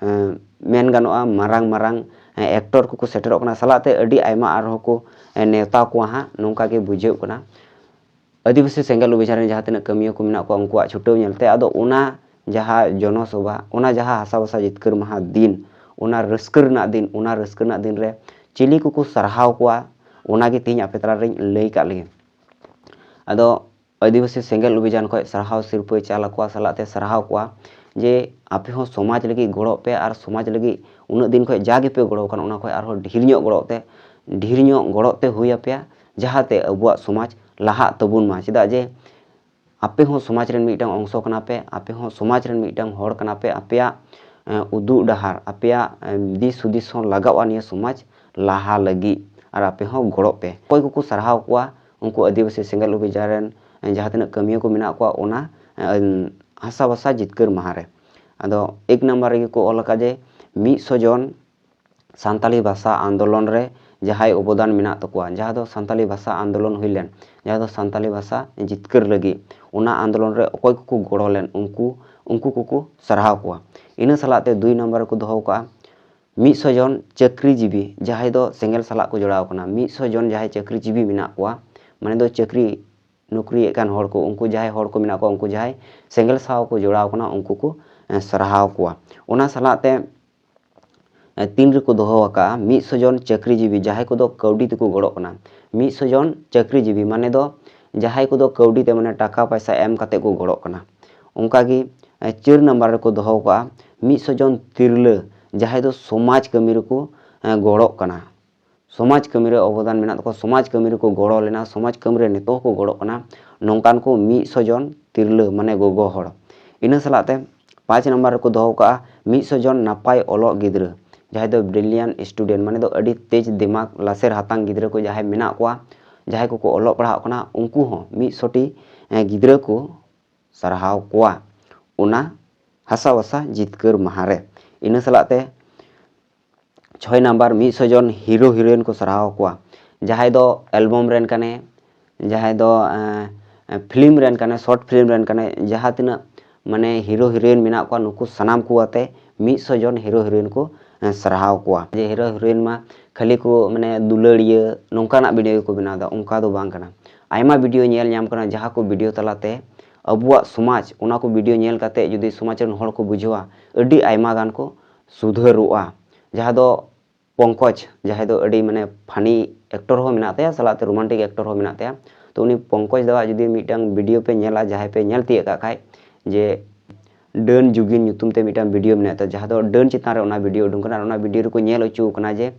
ᱮᱸ, ᱢᱮᱱ ᱜᱟᱱᱚᱜᱼᱟ, ᱢᱟᱨᱟᱝ ᱢᱟᱨᱟᱝ, ᱮᱸ, ᱮᱠᱴᱚᱨ ᱠᱚᱠᱚ ᱥᱮᱴᱮᱨᱚᱜ ᱠᱟᱱᱟ, ᱥᱟᱞᱟᱜ ᱛᱮ ᱟᱹᱰᱤ ᱟᱭᱢᱟ ᱟᱨᱦᱚᱸ ᱠᱚ, ᱮᱸ, ᱱᱮᱣᱛᱟ ᱠᱚᱣᱟ ᱦᱟᱸᱜ, ᱱᱚᱝᱠᱟ ᱜᱮ ᱵᱩᱡᱷᱟᱹᱜ ᱠᱟᱱᱟ᱾ ᱟᱹᱫᱤᱵᱟᱹᱥᱤ ᱥᱮᱸᱜᱮᱞ ᱚᱵᱷᱤᱡᱟᱱ ᱨᱮᱱ ᱡᱟᱦᱟᱸ ᱛᱤᱱᱟᱹᱜ ᱠᱟᱹᱢᱤᱭᱟᱹ ᱠᱚ ᱢᱮᱱᱟᱜ ᱠᱚᱣᱟ, ᱩᱱᱠᱩᱣᱟᱜ ᱪᱷᱩᱴᱟᱹᱣ ᱧᱮᱞᱛᱮ, ᱟᱫᱚ ᱚᱱᱟ ᱡᱟᱦᱟᱸ ᱡᱚᱱᱚᱥᱚᱵᱷᱟ, ᱚᱱᱟ ᱡᱟᱦᱟᱸ ᱦᱟᱥᱟ ᱵᱷᱟᱥᱟ ᱡᱤᱛᱠᱟᱹᱨ ᱢᱟᱦᱟ ᱫᱤᱱ, ᱚᱱᱟ ᱨᱟᱹᱥᱠᱟᱹ ᱨᱮᱱᱟᱜ ᱫᱤᱱ, ᱚᱱᱟ ᱨᱟᱹᱥᱠᱟᱹ ᱨᱮᱱᱟᱜ ᱫᱤᱱ ᱨᱮ ᱪᱤᱞᱤ ᱠᱚᱠᱚ ᱥᱟᱨᱦᱟᱣ ᱠᱚᱣᱟ, ᱚᱱᱟᱜᱮ ᱛᱮᱦᱮᱧ ᱟᱯᱮ ᱛᱟᱞᱟᱨᱮᱧ ᱞᱟᱹᱭ ᱠᱟᱜ ᱞᱮᱜᱮ᱾ ᱟᱫᱚ ᱟᱹᱫᱤᱵᱟᱹᱥᱤ ᱥᱮᱸᱜᱮᱞ ᱚᱵᱷᱤᱡᱟᱱ ᱠᱷᱚᱱ ᱥᱟᱨᱦᱟᱣ ᱥᱤᱨᱯᱟᱹᱭ ᱪᱟᱞ ᱟᱠᱚᱣᱟ, ᱥᱟᱞᱟᱜ ᱛᱮ ᱥᱟᱨᱦᱟᱣ ᱠᱚᱣᱟ ᱡᱮ ᱟᱯᱮ ᱦᱚᱸ ᱥᱚᱢᱟᱡᱽ ᱞᱟᱹᱜᱤᱫ ᱜᱚᱲᱚᱜ ᱯᱮ ᱟᱨ ᱥᱚᱢᱟᱡᱽ ᱞᱟᱹᱜᱤᱫ ᱩᱱᱟᱹᱜ ᱫᱤᱱ ᱠᱷᱚᱱ ᱡᱟ ᱜᱮᱯᱮ ᱜᱚᱲᱚ ᱟᱠᱟᱱ, ᱚᱱᱟ ᱠᱷᱚᱱ ᱟᱨᱦᱚᱸ ᱰᱷᱮᱨ ᱧᱚᱜ ᱜᱚᱲᱚᱜ ᱛᱮ, ᱰᱷᱮᱨ ᱧᱚᱜ ᱜᱚᱲᱚᱜ ᱛᱮ ᱦᱩᱭ ᱟᱯᱮᱭᱟ, ᱡᱟᱦᱟᱸᱛᱮ ᱟᱵᱚᱣᱟᱜ ᱥᱚᱢᱟᱡᱽ ᱞᱟᱦᱟᱜ ᱛᱟᱵᱚᱱ ᱢᱟ᱾ ᱪᱮᱫᱟᱜ ᱡᱮ ᱟᱯᱮ ᱦᱚᱸ ᱥᱚᱢᱟᱡᱽ ᱨᱮᱱ ᱢᱤᱫᱴᱟᱝ ᱚᱝᱥᱚ ᱠᱟᱱᱟ ᱯᱮ, ᱟᱯᱮ ᱦᱚᱸ ᱥᱚᱢᱟᱡᱽ ᱨᱮᱱ ᱢᱤᱫᱴᱟᱝ ᱦᱚᱲ ᱠᱟᱱᱟ ᱯᱮ, ᱟᱯᱮᱭᱟᱜ, ᱮᱸ, ᱩᱫᱩᱜ ᱰᱟᱦᱟᱨ, ᱟᱯᱮᱭᱟᱜ, ᱮᱸ, ᱫᱤᱥ ᱦᱩᱫᱤᱥ ᱦᱚᱸ ᱞᱟᱜᱟᱣᱼᱟ ᱱᱤᱭᱟᱹ ᱥᱚᱢᱟᱡᱽ ᱞᱟᱦᱟ ᱞᱟᱹᱜᱤᱫ, ᱟᱨ ᱟᱯᱮ ᱦᱚᱸ ᱜᱚᱲᱚᱜ ᱯᱮ᱾ ᱚᱠᱚᱭ ᱠᱚᱠᱚ ᱥᱟᱨᱦᱟᱣ ᱠᱚᱣᱟ? ᱩᱱᱠᱩ ᱟᱹᱫᱤᱵᱟᱹᱥᱤ ᱥᱮᱸᱜᱮᱞ ᱚᱵᱷᱤᱡᱟᱱ ᱨᱮᱱ, ᱮᱸ, ᱡᱟᱦᱟᱸ ᱛᱤᱱᱟᱹᱜ ᱠᱟᱹᱢᱤᱭᱟᱹ ᱠᱚ ᱢᱮᱱᱟᱜ ᱠᱚᱣᱟ, ᱚᱱᱟ, ᱮᱸ, ᱦᱟᱥᱟ ᱵᱷᱟᱥᱟ ᱡᱤᱛᱠᱟᱹᱨ ᱢᱟᱦᱟ ᱨᱮ᱾ ᱟᱫᱚ ᱮᱠ ᱱᱟᱢᱵᱟᱨ ᱨᱮᱜᱮ ᱠᱚ ᱚᱞ ᱟᱠᱟᱫ ᱡᱮ ᱢᱤᱫ ᱥᱚ ᱡᱚᱱ ᱥᱟᱱᱛᱟᱞᱤ ᱵᱷᱟᱥᱟ ᱟᱱᱫᱳᱞᱚᱱ ᱨᱮ ᱡᱟᱦᱟᱸᱭ ᱚᱵᱚᱫᱟᱱ ᱢᱮᱱᱟᱜ ᱛᱟᱠᱚᱣᱟ, ᱡᱟᱦᱟᱸ ᱫᱚ ᱥᱟᱱᱛᱟᱞᱤ ᱵᱷᱟᱥᱟ ᱟᱱᱫᱳᱞᱚᱱ ᱦᱩᱭ ᱞᱮᱱ, ᱡᱟᱦᱟᱸ ᱫᱚ ᱥᱟᱱᱛᱟᱞᱤ ᱵᱷᱟᱥᱟ ᱡᱤᱛᱠᱟᱹᱨ ᱞᱟᱹᱜᱤᱫ, ᱚᱱᱟ ᱟᱱᱫᱳᱞᱚᱱ ᱨᱮ ᱚᱠᱚᱭ ᱠᱚᱠᱚ ᱜᱚᱲᱚ ᱞᱮᱱ, ᱩᱱᱠᱩ, ᱩᱱᱠᱩ ᱠᱚᱠᱚ ᱥᱟᱨᱦᱟᱣ ᱠᱚᱣᱟ᱾ ᱤᱱᱟᱹ ᱥᱟᱞᱟᱜ ᱛᱮ ᱫᱩᱭ ᱱᱟᱢᱵᱟᱨ ᱨᱮᱠᱚ ᱫᱚᱦᱚ ᱠᱟᱜᱼᱟ ᱢᱤᱫ ᱥᱚ ᱡᱚᱱ ᱪᱟᱹᱠᱨᱤᱡᱤᱵᱤ, ᱡᱟᱦᱟᱸᱭ ᱫᱚ ᱥᱮᱸᱜᱮᱞ ᱥᱟᱞᱟᱜ ᱠᱚ ᱡᱚᱲᱟᱣ ᱠᱟᱱᱟ᱾ ᱢᱤᱫ ᱥᱚ ᱡᱚᱱ ᱡᱟᱦᱟᱸᱭ ᱪᱟᱹᱠᱨᱤᱡᱤᱵᱤ ᱢᱮᱱᱟᱜ ᱠᱚᱣᱟ, ᱢᱟᱱᱮ ᱫᱚ ᱪᱟᱹᱠᱨᱤ ᱱᱚᱠᱨᱤᱭᱮᱫ ᱠᱟᱱ ᱦᱚᱲ ᱠᱚ, ᱩᱱᱠᱩ ᱡᱟᱦᱟᱸᱭ ᱦᱚᱲ ᱠᱚ ᱢᱮᱱᱟᱜ ᱠᱚᱣᱟ, ᱩᱱᱠᱩ ᱡᱟᱦᱟᱸᱭ ᱥᱮᱸᱜᱮᱞ ᱥᱟᱶ ᱠᱚ ᱡᱚᱲᱟᱣ ᱠᱟᱱᱟ, ᱩᱱᱠᱩ ᱠᱚ, ᱮ, ᱥᱟᱨᱦᱟᱣ ᱠᱚᱣᱟ᱾ ᱚᱱᱟ ᱥᱟᱞᱟᱜ ᱛᱮ, ᱮ, ᱛᱤᱱ ᱨᱮᱠᱚ ᱫᱚᱦᱚ ᱟᱠᱟᱫᱼᱟ ᱢᱤᱫ ᱥᱚ ᱡᱚᱱ ᱪᱟᱹᱠᱨᱤᱡᱤᱵᱤ, ᱡᱟᱦᱟᱸᱭ ᱠᱚᱫᱚ ᱠᱟᱹᱣᱰᱤ ᱛᱮᱠᱚ ᱜᱚᱲᱚᱜ ᱠᱟᱱᱟ᱾ ᱢᱤᱫ ᱥᱚ ᱡᱚᱱ ᱪᱟᱹᱠᱨᱤᱡᱤᱵᱤ ᱢᱟᱱᱮ ᱫᱚ ᱡᱟᱦᱟᱸᱭ ᱠᱚᱫᱚ ᱠᱟᱹᱣᱰᱤ ᱛᱮ, ᱢᱟᱱᱮ ᱴᱟᱠᱟ ᱯᱚᱭᱥᱟ ᱮᱢ ᱠᱟᱛᱮ ᱠᱚ ᱜᱚᱲᱚᱜ ᱠᱟᱱᱟ᱾ ᱚᱱᱠᱟᱜᱮ, ᱮ, ᱪᱟᱹᱨ ᱱᱟᱢᱵᱟᱨ ᱨᱮᱠᱚ ᱫᱚᱦᱚ ᱟᱠᱟᱫᱼᱟ ᱢᱤᱫ ᱥᱚ ᱡᱚᱱ ᱛᱤᱨᱞᱟᱹ, ᱡᱟᱦᱟᱸᱭ ᱫᱚ ᱥᱚᱢᱟᱡᱽ ᱠᱟᱹᱢᱤ ᱨᱮᱠᱚ, ᱮ, ᱜᱚᱲᱚᱜ ᱠᱟᱱᱟ᱾ ᱥᱚᱢᱟᱡᱽ ᱠᱟᱹᱢᱤ ᱨᱮ ᱚᱵᱚᱫᱟᱱ ᱢᱮᱱᱟᱜ ᱛᱟᱠᱚᱣᱟ, ᱥᱚᱢᱟᱡᱽ ᱠᱟᱹᱢᱤ ᱨᱮᱠᱚ ᱜᱚᱲᱚ ᱞᱮᱱᱟ, ᱥᱚᱢᱟᱡᱽ ᱠᱟᱹᱢᱤ ᱨᱮ ᱱᱤᱛᱚᱜ ᱦᱚᱸᱠᱚ ᱜᱚᱲᱚᱜ ᱠᱟᱱᱟ, ᱱᱚᱝᱠᱟᱱ ᱠᱚ ᱢᱤᱫ ᱥᱚ ᱡᱚᱱ ᱛᱤᱨᱞᱟᱹ, ᱢᱟᱱᱮ ᱜᱚᱜᱚ ᱦᱚᱲ᱾ ᱤᱱᱟᱹ ᱥᱟᱞᱟᱜ ᱛᱮ ᱯᱟᱸᱪ ᱱᱟᱢᱵᱟᱨ ᱨᱮᱠᱚ ᱫᱚᱦᱚ ᱠᱟᱜᱼᱟ ᱢᱤᱫ ᱥᱚ ᱡᱚᱱ ᱱᱟᱯᱟᱭ ᱚᱞᱚᱜ ᱜᱤᱫᱽᱨᱟᱹ, ᱡᱟᱦᱟᱸᱭ ᱫᱚ brilliant student, ᱢᱟᱱᱮ ᱫᱚ ᱟᱹᱰᱤ ᱛᱮᱡᱽ ᱫᱤᱢᱟᱜᱽ, ᱞᱟᱥᱮᱨ ᱦᱟᱛᱟᱝ ᱜᱤᱫᱽᱨᱟᱹ ᱠᱚ ᱡᱟᱦᱟᱸᱭ ᱢᱮᱱᱟᱜ ᱠᱚᱣᱟ, ᱡᱟᱦᱟᱸᱭ ᱠᱚᱠᱚ ᱚᱞᱚᱜ ᱯᱟᱲᱦᱟᱜ ᱠᱟᱱᱟ, ᱩᱱᱠᱩ ᱦᱚᱸ ᱢᱤᱫ ᱥᱚ ᱴᱤ, ᱮ, ᱜᱤᱫᱽᱨᱟᱹ ᱠᱚ ᱥᱟᱨᱦᱟᱣ ᱠᱚᱣᱟ ᱚᱱᱟ ᱦᱟᱥᱟ ᱵᱷᱟᱥᱟ ᱡᱤᱛᱠᱟᱹᱨ ᱢᱟᱦᱟ ᱨᱮ᱾ ᱤᱱᱟᱹ ᱥᱟᱞᱟᱜ ᱛᱮ ᱪᱷᱚᱭ ᱱᱟᱢᱵᱟᱨ, ᱢᱤᱫ ᱥᱚ ᱡᱚᱱ ᱦᱤᱨᱳ ᱦᱤᱨᱳᱭᱤᱱ ᱠᱚ ᱥᱟᱨᱦᱟᱣ ᱠᱚᱣᱟ, ᱡᱟᱦᱟᱸᱭ ᱫᱚ ᱮᱞᱵᱟᱢ ᱨᱮᱱ ᱠᱟᱱᱮ, ᱡᱟᱦᱟᱸᱭ ᱫᱚ, ᱮᱸ, ᱯᱷᱤᱞᱢ ᱨᱮᱱ ᱠᱟᱱᱮ, ᱥᱚᱨᱴ ᱯᱷᱤᱞᱢ ᱨᱮᱱ ᱠᱟᱱᱮ, ᱡᱟᱦᱟᱸ ᱛᱤᱱᱟᱹᱜ ᱢᱟᱱᱮ ᱦᱤᱨᱳ ᱦᱤᱨᱳᱭᱤᱱ ᱢᱮᱱᱟᱜ ᱠᱚᱣᱟ, ᱱᱩᱠᱩ ᱥᱟᱱᱟᱢ ᱠᱚ ᱟᱛᱮ ᱢᱤᱫ ᱥᱚ ᱡᱚᱱ ᱦᱤᱨᱳ ᱦᱤᱨᱳᱭᱤᱱ ᱠᱚ, ᱮᱸ, ᱥᱟᱨᱦᱟᱣ ᱠᱚᱣᱟ᱾ ᱡᱮ ᱦᱤᱨᱳ ᱦᱤᱨᱳᱭᱤᱱ ᱢᱟ ᱠᱷᱟᱹᱞᱤ ᱠᱚ, ᱢᱟᱱᱮ, ᱫᱩᱞᱟᱹᱲᱤᱭᱟᱹ ᱱᱚᱝᱠᱟᱱᱟᱜ ᱵᱷᱤᱰᱤᱭᱳ ᱜᱮᱠᱚ ᱵᱮᱱᱟᱣ ᱮᱫᱟ, ᱚᱱᱠᱟ ᱫᱚ ᱵᱟᱝ ᱠᱟᱱᱟ᱾ ᱟᱭᱢᱟ ᱵᱷᱤᱰᱤᱭᱳ ᱧᱮᱞ ᱧᱟᱢ ᱠᱟᱱᱟ, ᱡᱟᱦᱟᱸ ᱠᱚ ᱵᱷᱤᱰᱤᱭᱳ ᱛᱟᱞᱟᱛᱮ ᱟᱵᱚᱣᱟᱜ ᱥᱚᱢᱟᱡᱽ, ᱚᱱᱟ ᱠᱚ ᱵᱷᱤᱰᱤᱭᱳ ᱧᱮᱞ ᱠᱟᱛᱮ ᱡᱩᱫᱤ ᱥᱚᱢᱟᱡᱽ ᱨᱮᱱ ᱦᱚᱲ ᱠᱚ ᱵᱩᱡᱷᱟᱹᱣᱟ, ᱟᱹᱰᱤ ᱟᱭᱢᱟ ᱜᱟᱱ ᱠᱚ ᱥᱩᱫᱷᱟᱹᱨᱚᱜᱼᱟ᱾ ᱡᱟᱦᱟᱸ ᱫᱚ ᱯᱚᱝᱠᱚᱡᱽ, ᱡᱟᱦᱟᱸᱭ ᱫᱚ ᱟᱹᱰᱤ, ᱢᱟᱱᱮ, ᱯᱷᱟᱱᱤ ᱮᱠᱴᱚᱨ ᱦᱚᱸ ᱢᱮᱱᱟᱜ ᱛᱟᱭᱟ, ᱥᱟᱞᱟᱜ ᱛᱮ ᱨᱳᱢᱟᱱᱴᱤᱠ ᱮᱠᱴᱚᱨ ᱦᱚᱸ ᱢᱮᱱᱟᱜ ᱛᱟᱭᱟ᱾ ᱛᱚ, ᱩᱱᱤ ᱯᱚᱝᱠᱚᱡᱽ ᱫᱟᱣᱟᱜ ᱡᱩᱫᱤ ᱢᱤᱫᱴᱟᱝ ᱵᱷᱤᱰᱤᱭᱳ ᱯᱮ ᱧᱮᱞᱟ, ᱡᱟᱦᱟᱸᱭ ᱯᱮ ᱧᱮᱞ ᱛᱤᱭᱟᱹᱜ ᱠᱟᱜ ᱠᱷᱟᱡ, ᱡᱮ ᱰᱟᱹᱱ ᱡᱩᱜᱤᱱ ᱧᱩᱛᱩᱢ ᱛᱮ ᱢᱤᱫᱴᱟᱝ ᱵᱷᱤᱰᱤᱭᱳ ᱢᱮᱱᱟᱜ ᱛᱟᱭᱟ, ᱡᱟᱦᱟᱸ ᱫᱚ ᱰᱟᱹᱱ ᱪᱮᱛᱟᱱ ᱨᱮ ᱚᱱᱟ ᱵᱷᱤᱰᱤᱭᱳ ᱩᱰᱩᱝ ᱠᱟᱱᱟ, ᱟᱨ ᱚᱱᱟ ᱵᱷᱤᱰᱤᱭᱳ ᱨᱮᱠᱚ ᱧᱮᱞ ᱦᱚᱪᱚ ᱠᱟᱱᱟ ᱡᱮ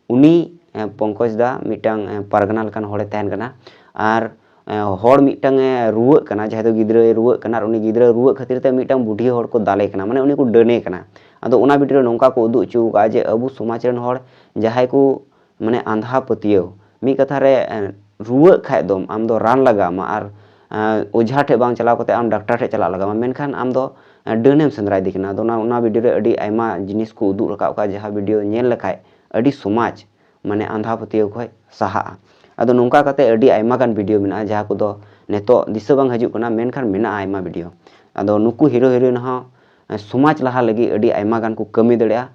ᱩᱱᱤ, ᱮ, ᱯᱚᱝᱠᱚᱡᱽ ᱫᱟ ᱢᱤᱫᱴᱟᱝ, ᱮ, ᱯᱟᱨᱜᱟᱱᱟ ᱞᱮᱠᱟᱱ ᱦᱚᱲᱮ ᱛᱟᱦᱮᱱ ᱠᱟᱱᱟ, ᱟᱨ, ᱮ, ᱦᱚᱲ ᱢᱤᱫᱴᱟᱝ ᱮ ᱨᱩᱣᱟᱹᱜ ᱠᱟᱱᱟ, ᱡᱟᱦᱟᱸᱭ ᱫᱚ ᱜᱤᱫᱽᱨᱟᱹᱭ ᱨᱩᱣᱟᱹᱜ ᱠᱟᱱᱟ, ᱟᱨ ᱩᱱᱤ ᱜᱤᱫᱽᱨᱟᱹ ᱨᱩᱣᱟᱹᱜ ᱠᱷᱟᱹᱛᱤᱨ ᱛᱮ ᱢᱤᱫᱴᱟᱝ ᱵᱩᱰᱷᱤ ᱦᱚᱲ ᱠᱚ ᱫᱟᱞᱮ ᱠᱟᱱᱟ, ᱢᱟᱱᱮ ᱩᱱᱤ ᱠᱚ ᱰᱟᱹᱱᱮ ᱠᱟᱱᱟ᱾ ᱟᱫᱚ ᱚᱱᱟ ᱵᱷᱤᱰᱤᱭᱳ ᱨᱮ ᱱᱚᱝᱠᱟ ᱠᱚ ᱩᱫᱩᱜ ᱦᱚᱪᱚ ᱟᱠᱟᱫᱼᱟ ᱡᱮ ᱟᱵᱚ ᱥᱚᱢᱟᱡᱽ ᱨᱮᱱ ᱦᱚᱲ ᱡᱟᱦᱟᱸᱭ ᱠᱚ, ᱢᱟᱱᱮ, ᱟᱸᱫᱷᱟ ᱯᱟᱹᱛᱭᱟᱹᱣ, ᱢᱤᱫ ᱠᱟᱛᱷᱟ ᱨᱮ, ᱮ, ᱨᱩᱣᱟᱹᱜ ᱠᱷᱟᱡ ᱫᱚᱢ, ᱟᱢ ᱫᱚ ᱨᱟᱱ ᱞᱟᱜᱟᱣ ᱟᱢᱟ, ᱟᱨ, ᱮ, ᱚᱡᱷᱟ ᱴᱷᱮᱡ ᱵᱟᱝ ᱪᱟᱞᱟᱣ ᱠᱟᱛᱮ ᱟᱢ ᱰᱟᱠᱛᱟᱨ ᱴᱷᱮᱡ ᱪᱟᱞᱟᱜ ᱞᱟᱜᱟᱣ ᱟᱢᱟ, ᱢᱮᱱᱠᱷᱟᱱ ᱟᱢ ᱫᱚ, ᱮ, ᱰᱟᱹᱱᱮᱢ ᱥᱮᱸᱫᱽᱨᱟᱭᱮᱫᱮ ᱠᱟᱱᱟ᱾ ᱟᱫᱚ ᱚᱱᱟ, ᱚᱱᱟ ᱵᱷᱤᱰᱤᱭᱳ ᱨᱮ ᱟᱹᱰᱤ ᱟᱭᱢᱟ ᱡᱤᱱᱤᱥ ᱠᱚ ᱩᱫᱩᱜ ᱨᱟᱠᱟᱵ ᱠᱟᱜᱼᱟ, ᱡᱟᱦᱟᱸ ᱵᱷᱤᱰᱤᱭᱳ ᱧᱮᱞ ᱞᱮᱠᱷᱟᱡ ᱟᱹᱰᱤ ᱥᱚᱢᱟᱡᱽ ᱢᱟᱱᱮ ᱟᱸᱫᱷᱟ ᱯᱟᱹᱛᱭᱟᱹᱣ ᱠᱷᱚᱱ ᱥᱟᱦᱟᱜᱼᱟ᱾ ᱟᱫᱚ ᱱᱚᱝᱠᱟ ᱠᱟᱛᱮ ᱟᱹᱰᱤ ᱟᱭᱢᱟ ᱜᱟᱱ ᱵᱷᱤᱰᱤᱭᱳ ᱢᱮᱱᱟᱜᱼᱟ, ᱡᱟᱦᱟᱸ ᱠᱚᱫᱚ ᱱᱤᱛᱚᱜ ᱫᱤᱥᱟᱹ ᱵᱟᱝ ᱦᱤᱡᱩᱜ ᱠᱟᱱᱟ, ᱢᱮᱱᱠᱷᱟᱱ ᱢᱮᱱᱟᱜᱼᱟ ᱟᱭᱢᱟ ᱵᱷᱤᱰᱤᱭᱳ᱾ ᱟᱫᱚ ᱱᱩᱠᱩ ᱦᱤᱨᱳ ᱦᱤᱨᱳᱭᱤᱱ ᱦᱚᱸ ᱥᱚᱢᱟᱡᱽ ᱞᱟᱦᱟ ᱞᱟᱹᱜᱤᱫ ᱟᱹᱰᱤ ᱟᱭᱢᱟ ᱜᱟᱱ ᱠᱚ ᱠᱟᱹᱢᱤ ᱫᱟᱲᱮᱭᱟᱜᱼᱟ᱾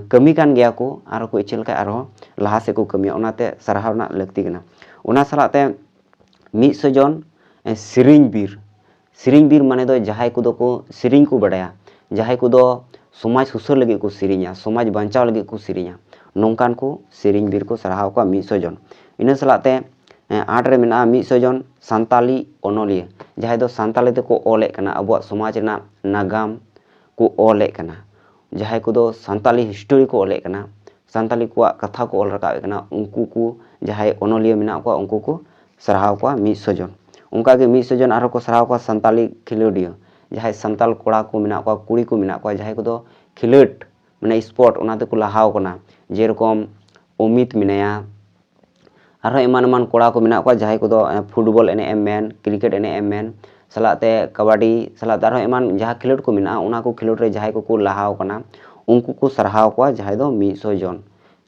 ᱠᱟᱹᱢᱤ ᱠᱟᱱ ᱜᱮᱭᱟ ᱠᱚ, ᱟᱨᱦᱚᱸ ᱠᱚ ᱤᱪᱪᱷᱟᱹ ᱞᱮᱠᱷᱟᱱ ᱟᱨᱦᱚᱸ ᱞᱟᱦᱟ ᱥᱮᱫ ᱠᱚ ᱠᱟᱹᱢᱤᱭᱟ, ᱚᱱᱟᱛᱮ ᱥᱟᱨᱦᱟᱣ ᱨᱮᱱᱟᱜ ᱞᱟᱹᱠᱛᱤ ᱠᱟᱱᱟ᱾ ᱚᱱᱟ ᱥᱟᱞᱟᱜ ᱛᱮ ᱢᱤᱫ ᱥᱚ ᱡᱚᱱ ᱥᱮᱨᱮᱧ ᱵᱤᱨ, ᱥᱮᱨᱮᱧ ᱵᱤᱨ ᱢᱟᱱᱮ ᱫᱚ ᱡᱟᱦᱟᱸᱭ ᱠᱚᱫᱚ ᱠᱚ ᱥᱮᱨᱮᱧ ᱠᱚ ᱵᱟᱲᱟᱭᱟ, ᱡᱟᱦᱟᱸᱭ ᱠᱚᱫᱚ ᱥᱚᱢᱟᱡᱽ ᱥᱩᱥᱟᱹᱨ ᱞᱟᱹᱜᱤᱫ ᱠᱚ ᱥᱮᱨᱮᱧᱟ, ᱥᱚᱢᱟᱡᱽ ᱵᱟᱧᱪᱟᱣ ᱞᱟᱹᱜᱤᱫ ᱠᱚ ᱥᱮᱨᱮᱧᱟ, ᱱᱚᱝᱠᱟᱱ ᱠᱚ ᱥᱮᱨᱮᱧ ᱵᱤᱨ ᱠᱚ ᱥᱟᱨᱦᱟᱣ ᱠᱚᱣᱟ ᱢᱤᱫ ᱥᱚ ᱡᱚᱱ᱾ ᱤᱱᱟᱹ ᱥᱟᱞᱟᱜ ᱛᱮ ᱟᱴ ᱨᱮ ᱢᱮᱱᱟᱜᱼᱟ ᱢᱤᱫ ᱥᱚ ᱡᱚᱱ ᱥᱟᱱᱛᱟᱞᱤ ᱚᱱᱚᱞᱤᱭᱟᱹ, ᱡᱟᱦᱟᱸᱭ ᱫᱚ ᱥᱟᱱᱛᱟᱞᱤ ᱛᱮᱠᱚ ᱚᱞᱮᱫ ᱠᱟᱱᱟ, ᱟᱵᱚᱣᱟᱜ ᱥᱚᱢᱟᱡᱽ ᱨᱮᱱᱟᱜ ᱱᱟᱜᱟᱢ ᱠᱚ ᱚᱞᱮᱫ ᱠᱟᱱᱟ, ᱡᱟᱦᱟᱸᱭ ᱠᱚᱫᱚ ᱥᱟᱱᱛᱟᱞᱤ ᱦᱤᱥᱴᱳᱨᱤ ᱠᱚ ᱚᱞᱮᱫ ᱠᱟᱱᱟ, ᱥᱟᱱᱛᱟᱞᱤ ᱠᱚᱣᱟᱜ ᱠᱟᱛᱷᱟ ᱠᱚ ᱚᱞ ᱨᱟᱠᱟᱵᱮᱫ ᱠᱟᱱᱟ, ᱩᱱᱠᱩ ᱠᱚ ᱡᱟᱦᱟᱸᱭ ᱚᱱᱚᱞᱤᱭᱟᱹ ᱢᱮᱱᱟᱜ ᱠᱚᱣᱟ, ᱩᱱᱠᱩ ᱠᱚ ᱥᱟᱨᱦᱟᱣ ᱠᱚᱣᱟ ᱢᱤᱫ ᱥᱚ ᱡᱚᱱ᱾ ᱚᱱᱠᱟᱜᱮ ᱢᱤᱫ ᱥᱚ ᱡᱚᱱ ᱟᱨᱦᱚᱸ ᱠᱚ ᱥᱟᱨᱦᱟᱣ ᱠᱚᱣᱟ ᱥᱟᱱᱛᱟᱞᱤ ᱠᱷᱮᱞᱳᱰᱤᱭᱟᱹ, ᱡᱟᱦᱟᱸᱭ ᱥᱟᱱᱛᱟᱞ ᱠᱚᱲᱟ ᱠᱚ ᱢᱮᱱᱟᱜ ᱠᱚᱣᱟ, ᱠᱩᱲᱤ ᱠᱚ ᱢᱮᱱᱟᱜ ᱠᱚᱣᱟ, ᱡᱟᱦᱟᱸᱭ ᱠᱚᱫᱚ ᱠᱷᱮᱞᱳᱰ ᱢᱟᱱᱮ ᱥᱯᱳᱨᱴ ᱚᱱᱟ ᱛᱮᱠᱚ ᱞᱟᱦᱟᱣ ᱠᱟᱱᱟ, ᱡᱮᱨᱚᱠᱚᱢ ᱚᱢᱤᱛ ᱢᱮᱱᱟᱭᱟ, ᱟᱨᱦᱚᱸ ᱮᱢᱟᱱ ᱮᱢᱟᱱ ᱠᱚᱲᱟ ᱠᱚ ᱢᱮᱱᱟᱜ ᱠᱚᱣᱟ, ᱡᱟᱦᱟᱸᱭ ᱠᱚᱫᱚ ᱯᱷᱩᱴᱵᱚᱞ ᱮᱱᱮᱡ ᱮᱢ ᱢᱮᱱ, ᱠᱨᱤᱠᱮᱴ ᱮᱱᱮᱡ ᱮᱢ ᱢᱮᱱ, ᱥᱟᱞᱟᱜ ᱛᱮ ᱠᱟᱵᱟᱰᱤ, ᱥᱟᱞᱟᱜ ᱛᱮ ᱟᱨᱦᱚᱸ ᱮᱢᱟᱱ ᱡᱟᱦᱟᱸ ᱠᱷᱮᱞᱳᱰ ᱠᱚ ᱢᱮᱱᱟᱜᱼᱟ, ᱚᱱᱟ ᱠᱚ ᱠᱷᱮᱞᱳᱰ ᱨᱮ ᱡᱟᱦᱟᱸᱭ ᱠᱚᱠᱚ ᱞᱟᱦᱟᱣ ᱠᱟᱱᱟ, ᱩᱱᱠᱩ ᱠᱚ ᱥᱟᱨᱦᱟᱣ ᱠᱚᱣᱟ, ᱡᱟᱦᱟᱸᱭ ᱫᱚ ᱢᱤᱫ ᱥᱚ ᱡᱚᱱ᱾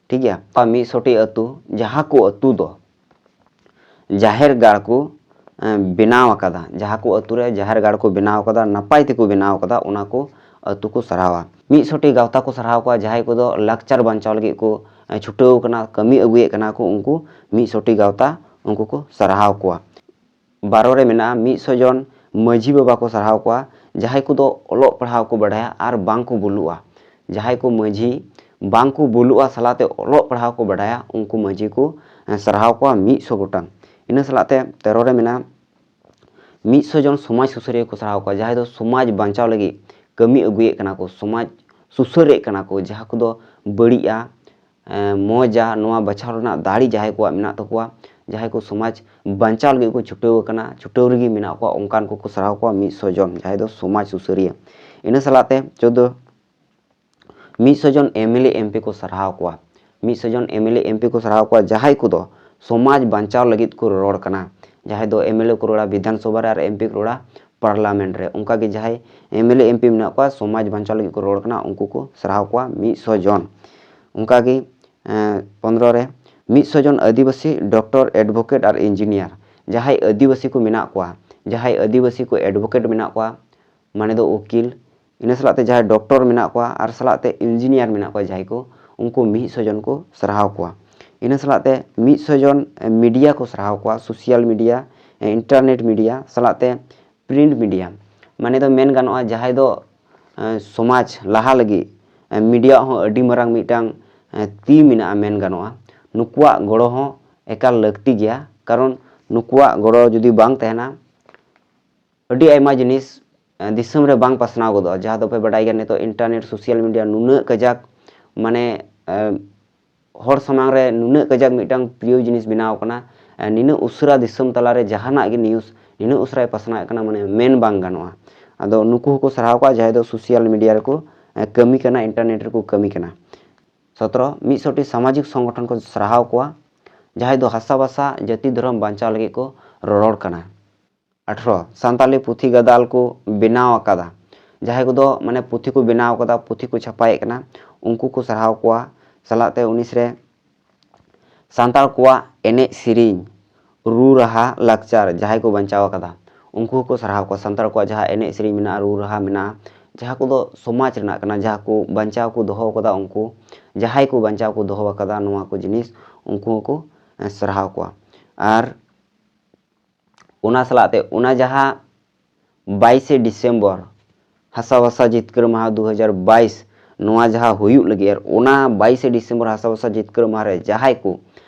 ᱴᱷᱤᱠ ᱜᱮᱭᱟ, ᱢᱤᱫ ᱥᱚ ᱴᱤ ᱟᱹᱛᱩ, ᱡᱟᱦᱟᱸ ᱠᱚ ᱟᱹᱛᱩ ᱫᱚ ᱡᱟᱦᱮᱨ ᱜᱟᱲ ᱠᱚ ᱵᱮᱱᱟᱣ ᱟᱠᱟᱫᱟ, ᱡᱟᱦᱟᱸ ᱠᱚ ᱟᱹᱛᱩ ᱨᱮ ᱡᱟᱦᱮᱨ ᱜᱟᱲ ᱠᱚ ᱵᱮᱱᱟᱣ ᱟᱠᱟᱫᱟ, ᱱᱟᱯᱟᱭ ᱛᱮᱠᱚ ᱵᱮᱱᱟᱣ ᱟᱠᱟᱫᱟ, ᱚᱱᱟ ᱠᱚ ᱟᱹᱛᱩ ᱠᱚ ᱥᱟᱨᱦᱟᱣᱟ᱾ ᱢᱤᱫ ᱥᱚ ᱴᱤ ᱜᱟᱶᱛᱟ ᱠᱚ ᱥᱟᱨᱦᱟᱣ ᱠᱚᱣᱟ, ᱡᱟᱦᱟᱸᱭ ᱠᱚᱫᱚ ᱞᱟᱠᱪᱟᱨ ᱵᱟᱧᱪᱟᱣ ᱞᱟᱹᱜᱤᱫ ᱠᱚ ᱪᱷᱩᱴᱟᱹᱣ ᱠᱟᱱᱟ, ᱠᱟᱹᱢᱤ ᱟᱹᱜᱩᱭᱮᱫ ᱠᱟᱱᱟ ᱠᱚ, ᱩᱱᱠᱩ ᱢᱤᱫ ᱥᱚ ᱴᱤ ᱜᱟᱶᱛᱟ, ᱩᱱᱠᱩ ᱠᱚ ᱥᱟᱨᱦᱟᱣ ᱠᱚᱣᱟ᱾ ᱵᱟᱨᱚ ᱨᱮ ᱢᱮᱱᱟᱜᱼᱟ ᱢᱤᱫ ᱥᱚ ᱡᱚᱱ ᱢᱟᱹᱡᱷᱤ ᱵᱟᱵᱟ ᱠᱚ ᱥᱟᱨᱦᱟᱣ ᱠᱚᱣᱟ, ᱡᱟᱦᱟᱸᱭ ᱠᱚᱫᱚ ᱚᱞᱚᱜ ᱯᱟᱲᱦᱟᱣ ᱠᱚ ᱵᱟᱰᱟᱭᱟ ᱟᱨ ᱵᱟᱝ ᱠᱚ ᱵᱩᱞᱩᱜᱼᱟ᱾ ᱡᱟᱦᱟᱸᱭ ᱠᱚ ᱢᱟᱹᱡᱷᱤ ᱵᱟᱝ ᱠᱚ ᱵᱩᱞᱩᱜᱼᱟ, ᱥᱟᱞᱟᱜ ᱛᱮ ᱚᱞᱚᱜ ᱯᱟᱲᱦᱟᱣ ᱠᱚ ᱵᱟᱰᱟᱭᱟ, ᱩᱱᱠᱩ ᱢᱟᱹᱡᱷᱤ ᱠᱚ ᱥᱟᱨᱦᱟᱣ ᱠᱚᱣᱟ ᱢᱤᱫ ᱥᱚ ᱜᱚᱴᱟᱝ᱾ ᱤᱱᱟᱹ ᱥᱟᱞᱟᱜ ᱛᱮ ᱛᱮᱨᱚ ᱨᱮ ᱢᱮᱱᱟᱜᱼᱟ ᱢᱤᱫ ᱥᱚ ᱡᱚᱱ ᱥᱚᱢᱟᱡᱽ ᱥᱩᱥᱟᱹᱨᱤᱭᱟᱹ ᱠᱚ ᱥᱟᱨᱦᱟᱣ ᱠᱚᱣᱟ, ᱡᱟᱦᱟᱸᱭ ᱫᱚ ᱥᱚᱢᱟᱡᱽ ᱵᱟᱧᱪᱟᱣ ᱞᱟᱹᱜᱤᱫ ᱠᱟᱹᱢᱤ ᱟᱹᱜᱩᱭᱮᱫ ᱠᱟᱱᱟ ᱠᱚ, ᱥᱚᱢᱟᱡᱽ ᱥᱩᱥᱟᱹᱨᱮᱫ ᱠᱟᱱᱟ ᱠᱚ, ᱡᱟᱦᱟᱸ ᱠᱚᱫᱚ ᱵᱟᱹᱲᱤᱡᱼᱟ, ᱢᱚᱡᱟ, ᱱᱚᱣᱟ ᱵᱟᱪᱷᱟᱣ ᱨᱮᱱᱟᱜ ᱫᱟᱲᱮ ᱡᱟᱦᱟᱸᱭ ᱠᱚᱣᱟᱜ ᱢᱮᱱᱟᱜ ᱛᱟᱠᱚᱣᱟ, ᱡᱟᱦᱟᱸᱭ ᱠᱚ ᱥᱚᱢᱟᱡᱽ ᱵᱟᱧᱪᱟᱣ ᱞᱟᱹᱜᱤᱫ ᱠᱚ ᱪᱷᱩᱴᱟᱹᱣ ᱟᱠᱟᱱᱟ, ᱪᱷᱩᱴᱟᱹᱣ ᱨᱮᱜᱮ ᱢᱮᱱᱟᱜ ᱠᱚᱣᱟ, ᱚᱱᱠᱟᱱ ᱠᱚᱠᱚ ᱥᱟᱨᱦᱟᱣ ᱠᱚᱣᱟ ᱢᱤᱫ ᱥᱚ ᱡᱚᱱ, ᱡᱟᱦᱟᱸᱭ ᱫᱚ ᱥᱚᱢᱟᱡᱽ ᱥᱩᱥᱟᱹᱨᱤᱭᱟᱹ᱾ ᱤᱱᱟᱹ ᱥᱟᱞᱟᱜ ᱛᱮ ᱪᱳᱫᱫᱳ, ᱢᱤᱫ ᱥᱚ ᱡᱚᱱ M L A M P ᱠᱚ ᱥᱟᱨᱦᱟᱣ ᱠᱚᱣᱟ, ᱢᱤᱫ ᱥᱚ ᱡᱚᱱ M L A M P ᱠᱚ ᱥᱟᱨᱦᱟᱣ ᱠᱚᱣᱟ, ᱡᱟᱦᱟᱸᱭ ᱠᱚᱫᱚ ᱥᱚᱢᱟᱡᱽ ᱵᱟᱧᱪᱟᱣ ᱞᱟᱹᱜᱤᱫ ᱠᱚ ᱨᱚᱲ ᱠᱟᱱᱟ, ᱡᱟᱦᱟᱸᱭ ᱫᱚ ᱮᱢ ᱮᱞ ᱮ ᱠᱚ ᱨᱚᱲᱟ ᱵᱤᱫᱷᱟᱱ ᱥᱚᱵᱷᱟ ᱨᱮ ᱟᱨ ᱮᱢ ᱯᱤ ᱠᱚ ᱨᱚᱲᱟ ᱯᱟᱨᱞᱟᱢᱮᱱᱴ ᱨᱮ᱾ ᱚᱱᱠᱟᱜᱮ ᱡᱟᱦᱟᱸᱭ M L A M P ᱢᱮᱱᱟᱜ ᱠᱚᱣᱟ, ᱥᱚᱢᱟᱡᱽ ᱵᱟᱧᱪᱟᱣ ᱞᱟᱹᱜᱤᱫ ᱠᱚ ᱨᱚᱲ ᱠᱟᱱᱟ, ᱩᱱᱠᱩ ᱠᱚ ᱥᱟᱨᱦᱟᱣ ᱠᱚᱣᱟ ᱢᱤᱫ ᱥᱚ ᱡᱚᱱ᱾ ᱚᱱᱠᱟᱜᱮ ᱮᱸ, ᱯᱚᱱᱨᱚ ᱨᱮ ᱢᱤᱫ ᱥᱚ ᱡᱚᱱ ᱟᱹᱫᱤᱵᱟᱹᱥᱤ ᱰᱚᱠᱴᱚᱨ, ᱮᱰᱵᱷᱳᱠᱮᱴ ᱟᱨ ᱤᱧᱡᱤᱱᱤᱭᱟᱨ, ᱡᱟᱦᱟᱸᱭ ᱟᱹᱫᱤᱵᱟᱹᱥᱤ ᱠᱚ ᱢᱮᱱᱟᱜ ᱠᱚᱣᱟ, ᱡᱟᱦᱟᱸᱭ ᱟᱹᱫᱤᱵᱟᱹᱥᱤ ᱠᱚ ᱮᱰᱵᱷᱳᱠᱮᱴ ᱢᱮᱱᱟᱜ ᱠᱚᱣᱟ, ᱢᱟᱱᱮ ᱫᱚ ᱩᱠᱤᱞ, ᱤᱱᱟᱹ ᱥᱟᱞᱟᱜ ᱛᱮ ᱡᱟᱦᱟᱸᱭ ᱰᱚᱠᱴᱚᱨ ᱢᱮᱱᱟᱜ ᱠᱚᱣᱟ ᱟᱨ ᱥᱟᱞᱟᱜ ᱛᱮ ᱤᱧᱡᱤᱱᱤᱭᱟᱨ ᱢᱮᱱᱟᱜ ᱠᱚᱣᱟ ᱡᱟᱦᱟᱸᱭ ᱠᱚ, ᱩᱱᱠᱩ ᱢᱤᱫ ᱥᱚ ᱡᱚᱱ ᱠᱚ ᱥᱟᱨᱦᱟᱣ ᱠᱚᱣᱟ᱾ ᱤᱱᱟᱹ ᱥᱟᱞᱟᱜ ᱛᱮ ᱢᱤᱫ ᱥᱚ ᱡᱚᱱ ᱢᱤᱰᱤᱭᱟ ᱠᱚ ᱥᱟᱨᱦᱟᱣ ᱠᱚᱣᱟ, ᱥᱳᱥᱟᱞ ᱢᱤᱰᱤᱭᱟ, ᱤᱱᱴᱟᱨᱱᱮᱴ ᱢᱤᱰᱤᱭᱟ ᱥᱟᱞᱟᱜ ᱛᱮ ᱯᱨᱤᱱᱴ ᱢᱤᱰᱤᱭᱟ, ᱢᱟᱱᱮ ᱫᱚ ᱢᱮᱱ ᱜᱟᱱᱚᱜᱼᱟ ᱡᱟᱦᱟᱸᱭ ᱫᱚ, ᱮᱸ, ᱥᱚᱢᱟᱡᱽ ᱞᱟᱦᱟ ᱞᱟᱹᱜᱤᱫ, ᱮᱸ, ᱢᱤᱰᱤᱭᱟ ᱦᱚᱸ ᱟᱹᱰᱤ ᱢᱟᱨᱟᱝ ᱢᱤᱫᱴᱟᱝ, ᱮᱸ, ᱛᱤ ᱢᱮᱱᱟᱜᱼᱟ ᱢᱮᱱ ᱜᱟᱱᱚᱜᱼᱟ᱾ ᱱᱩᱠᱩᱣᱟᱜ ᱜᱚᱲᱚ ᱦᱚᱸ ᱮᱠᱟᱞ ᱞᱟᱹᱠᱛᱤ ᱜᱮᱭᱟ, ᱠᱟᱨᱚᱱ ᱱᱩᱠᱩᱣᱟᱜ ᱜᱚᱲᱚ ᱡᱩᱫᱤ ᱵᱟᱝ ᱛᱟᱦᱮᱱᱟ, ᱟᱹᱰᱤ ᱟᱭᱢᱟ ᱡᱤᱱᱤᱥ, ᱮᱸ, ᱫᱤᱥᱚᱢ ᱨᱮ ᱵᱟᱝ ᱯᱟᱥᱱᱟᱣ ᱜᱚᱫᱚᱜᱼᱟ᱾ ᱡᱟᱦᱟᱸ ᱫᱚᱯᱮ ᱵᱟᱰᱟᱭ ᱜᱮᱭᱟ, ᱱᱤᱛᱚᱜ ᱤᱱᱴᱟᱨᱱᱮᱴ, ᱥᱳᱥᱟᱞ ᱢᱤᱰᱤᱭᱟ ᱱᱩᱱᱟᱹᱜ ᱠᱟᱡᱟᱠ, ᱢᱟᱱᱮ, ᱮᱸ, ᱦᱚᱲ ᱥᱟᱢᱟᱝ ᱨᱮ ᱱᱩᱱᱟᱹᱜ ᱠᱟᱡᱟᱠ ᱢᱤᱫᱴᱟᱝ ᱯᱨᱤᱭᱚ ᱡᱤᱱᱤᱥ ᱵᱮᱱᱟᱣ ᱟᱠᱟᱱᱟ, ᱮᱸ, ᱱᱤᱱᱟᱹᱜ ᱩᱥᱟᱹᱨᱟ ᱫᱤᱥᱚᱢ ᱛᱟᱞᱟᱨᱮ ᱡᱟᱦᱟᱱᱟᱜ ᱜᱮ ᱱᱤᱭᱩᱡᱽ ᱱᱤᱱᱟᱹᱜ ᱩᱥᱟᱹᱨᱟᱭ ᱯᱟᱥᱱᱟᱣᱮᱫ ᱠᱟᱱᱟ, ᱢᱟᱱᱮ ᱢᱮᱱ ᱵᱟᱝ ᱜᱟᱱᱚᱜᱼᱟ᱾ ᱟᱫᱚ ᱱᱩᱠᱩ ᱦᱚᱸᱠᱚ ᱥᱟᱨᱦᱟᱣ ᱠᱚᱣᱟ ᱡᱟᱦᱟᱸᱭ ᱫᱚ ᱥᱳᱥᱟᱞ ᱢᱤᱰᱤᱭᱟ ᱨᱮᱠᱚ, ᱮᱸ, ᱠᱟᱹᱢᱤ ᱠᱟᱱᱟ, ᱤᱱᱴᱟᱨᱱᱮᱴ ᱨᱮᱠᱚ ᱠᱟᱹᱢᱤ ᱠᱟᱱᱟ᱾ ᱥᱚᱛᱨᱚ, ᱢᱤᱫ ᱥᱚᱴᱤ ᱥᱟᱢᱟᱡᱤᱠ ᱥᱚᱝᱜᱚᱴᱷᱚᱱ ᱠᱚ ᱥᱟᱨᱦᱟᱣ ᱠᱚᱣᱟ, ᱡᱟᱦᱟᱸᱭ ᱫᱚ ᱦᱟᱥᱟ ᱵᱷᱟᱥᱟ, ᱡᱟᱹᱛᱤ, ᱫᱷᱚᱨᱚᱢ ᱵᱟᱧᱪᱟᱣ ᱞᱟᱹᱜᱤᱫ ᱠᱚ ᱨᱚᱨᱚᱲ ᱠᱟᱱᱟ᱾ ᱟᱴᱷᱨᱚ, ᱥᱟᱱᱛᱟᱞᱤ ᱯᱩᱛᱷᱤ ᱜᱟᱫᱟᱞ ᱠᱚ ᱵᱮᱱᱟᱣ ᱟᱠᱟᱫᱟ, ᱡᱟᱦᱟᱸᱭ ᱠᱚᱫᱚ ᱢᱟᱱᱮ ᱯᱩᱛᱷᱤ ᱠᱚ ᱵᱮᱱᱟᱣ ᱟᱠᱟᱫᱟ, ᱯᱩᱛᱷᱤ ᱠᱚ ᱪᱷᱟᱯᱟᱭᱮᱫ ᱠᱟᱱᱟ, ᱩᱱᱠᱩ ᱠᱚ ᱥᱟᱨᱦᱟᱣ ᱠᱚᱣᱟ᱾ ᱥᱟᱞᱟᱜ ᱛᱮ ᱩᱱᱤᱥ ᱨᱮ ᱥᱟᱱᱛᱟᱲ ᱠᱚᱣᱟᱜ ᱮᱱᱮᱡ ᱥᱮᱨᱮᱧ, ᱨᱩ ᱨᱟᱦᱟ, ᱞᱟᱠᱪᱟᱨ ᱡᱟᱦᱟᱸᱭ ᱠᱚ ᱵᱟᱧᱪᱟᱣ ᱟᱠᱟᱫᱟ, ᱩᱱᱠᱩ ᱦᱚᱸᱠᱚ ᱥᱟᱨᱦᱟᱣ ᱠᱚᱣᱟ᱾ ᱥᱟᱱᱛᱟᱲ ᱠᱚᱣᱟᱜ ᱡᱟᱦᱟᱸ ᱮᱱᱮᱡ ᱥᱮᱨᱮᱧ ᱢᱮᱱᱟᱜᱼᱟ, ᱨᱩ ᱨᱟᱦᱟ ᱢᱮᱱᱟᱜᱼᱟ, ᱡᱟᱦᱟᱸ ᱠᱚᱫᱚ ᱥᱚᱢᱟᱡᱽ ᱨᱮᱱᱟᱜ ᱠᱟᱱᱟ, ᱡᱟᱦᱟᱸ ᱠᱚ ᱵᱟᱧᱪᱟᱣ ᱠᱚ ᱫᱚᱦᱚ ᱟᱠᱟᱫᱟ, ᱩᱱᱠᱩ ᱡᱟᱦᱟᱸᱭ ᱠᱚ ᱵᱟᱧᱪᱟᱣ ᱠᱚ ᱫᱚᱦᱚ ᱟᱠᱟᱫᱟ ᱱᱚᱣᱟ ᱠᱚ ᱡᱤᱱᱤᱥ, ᱩᱱᱠᱩ ᱦᱚᱸᱠᱚ, ᱮᱸ, ᱥᱟᱨᱦᱟᱣ ᱠᱚᱣᱟ᱾ ᱟᱨ ᱚᱱᱟ ᱥᱟᱞᱟᱜ ᱛᱮ ᱚᱱᱟ ᱡᱟᱦᱟᱸ ᱵᱟᱭᱤᱥᱮ ᱰᱤᱥᱮᱢᱵᱚᱨ ᱦᱟᱥᱟ ᱵᱷᱟᱥᱟ ᱡᱤᱛᱠᱟᱹᱨ ᱢᱟᱦᱟ ᱫᱩ ᱦᱟᱡᱟᱨ ᱵᱟᱭᱤᱥ, ᱱᱚᱣᱟ ᱡᱟᱦᱟᱸ ᱦᱩᱭᱩᱜ ᱞᱟᱹᱜᱤᱫ, ᱟᱨ ᱚᱱᱟ ᱵᱟᱭᱤᱥᱮ ᱰᱤᱥᱮᱢᱵᱚᱨ ᱦᱟᱥᱟ ᱵᱷᱟᱥᱟ ᱡᱤᱛᱠᱟᱹᱨ ᱢᱟᱦᱟ ᱨᱮ ᱡᱟᱦᱟᱸᱭ ᱠᱚ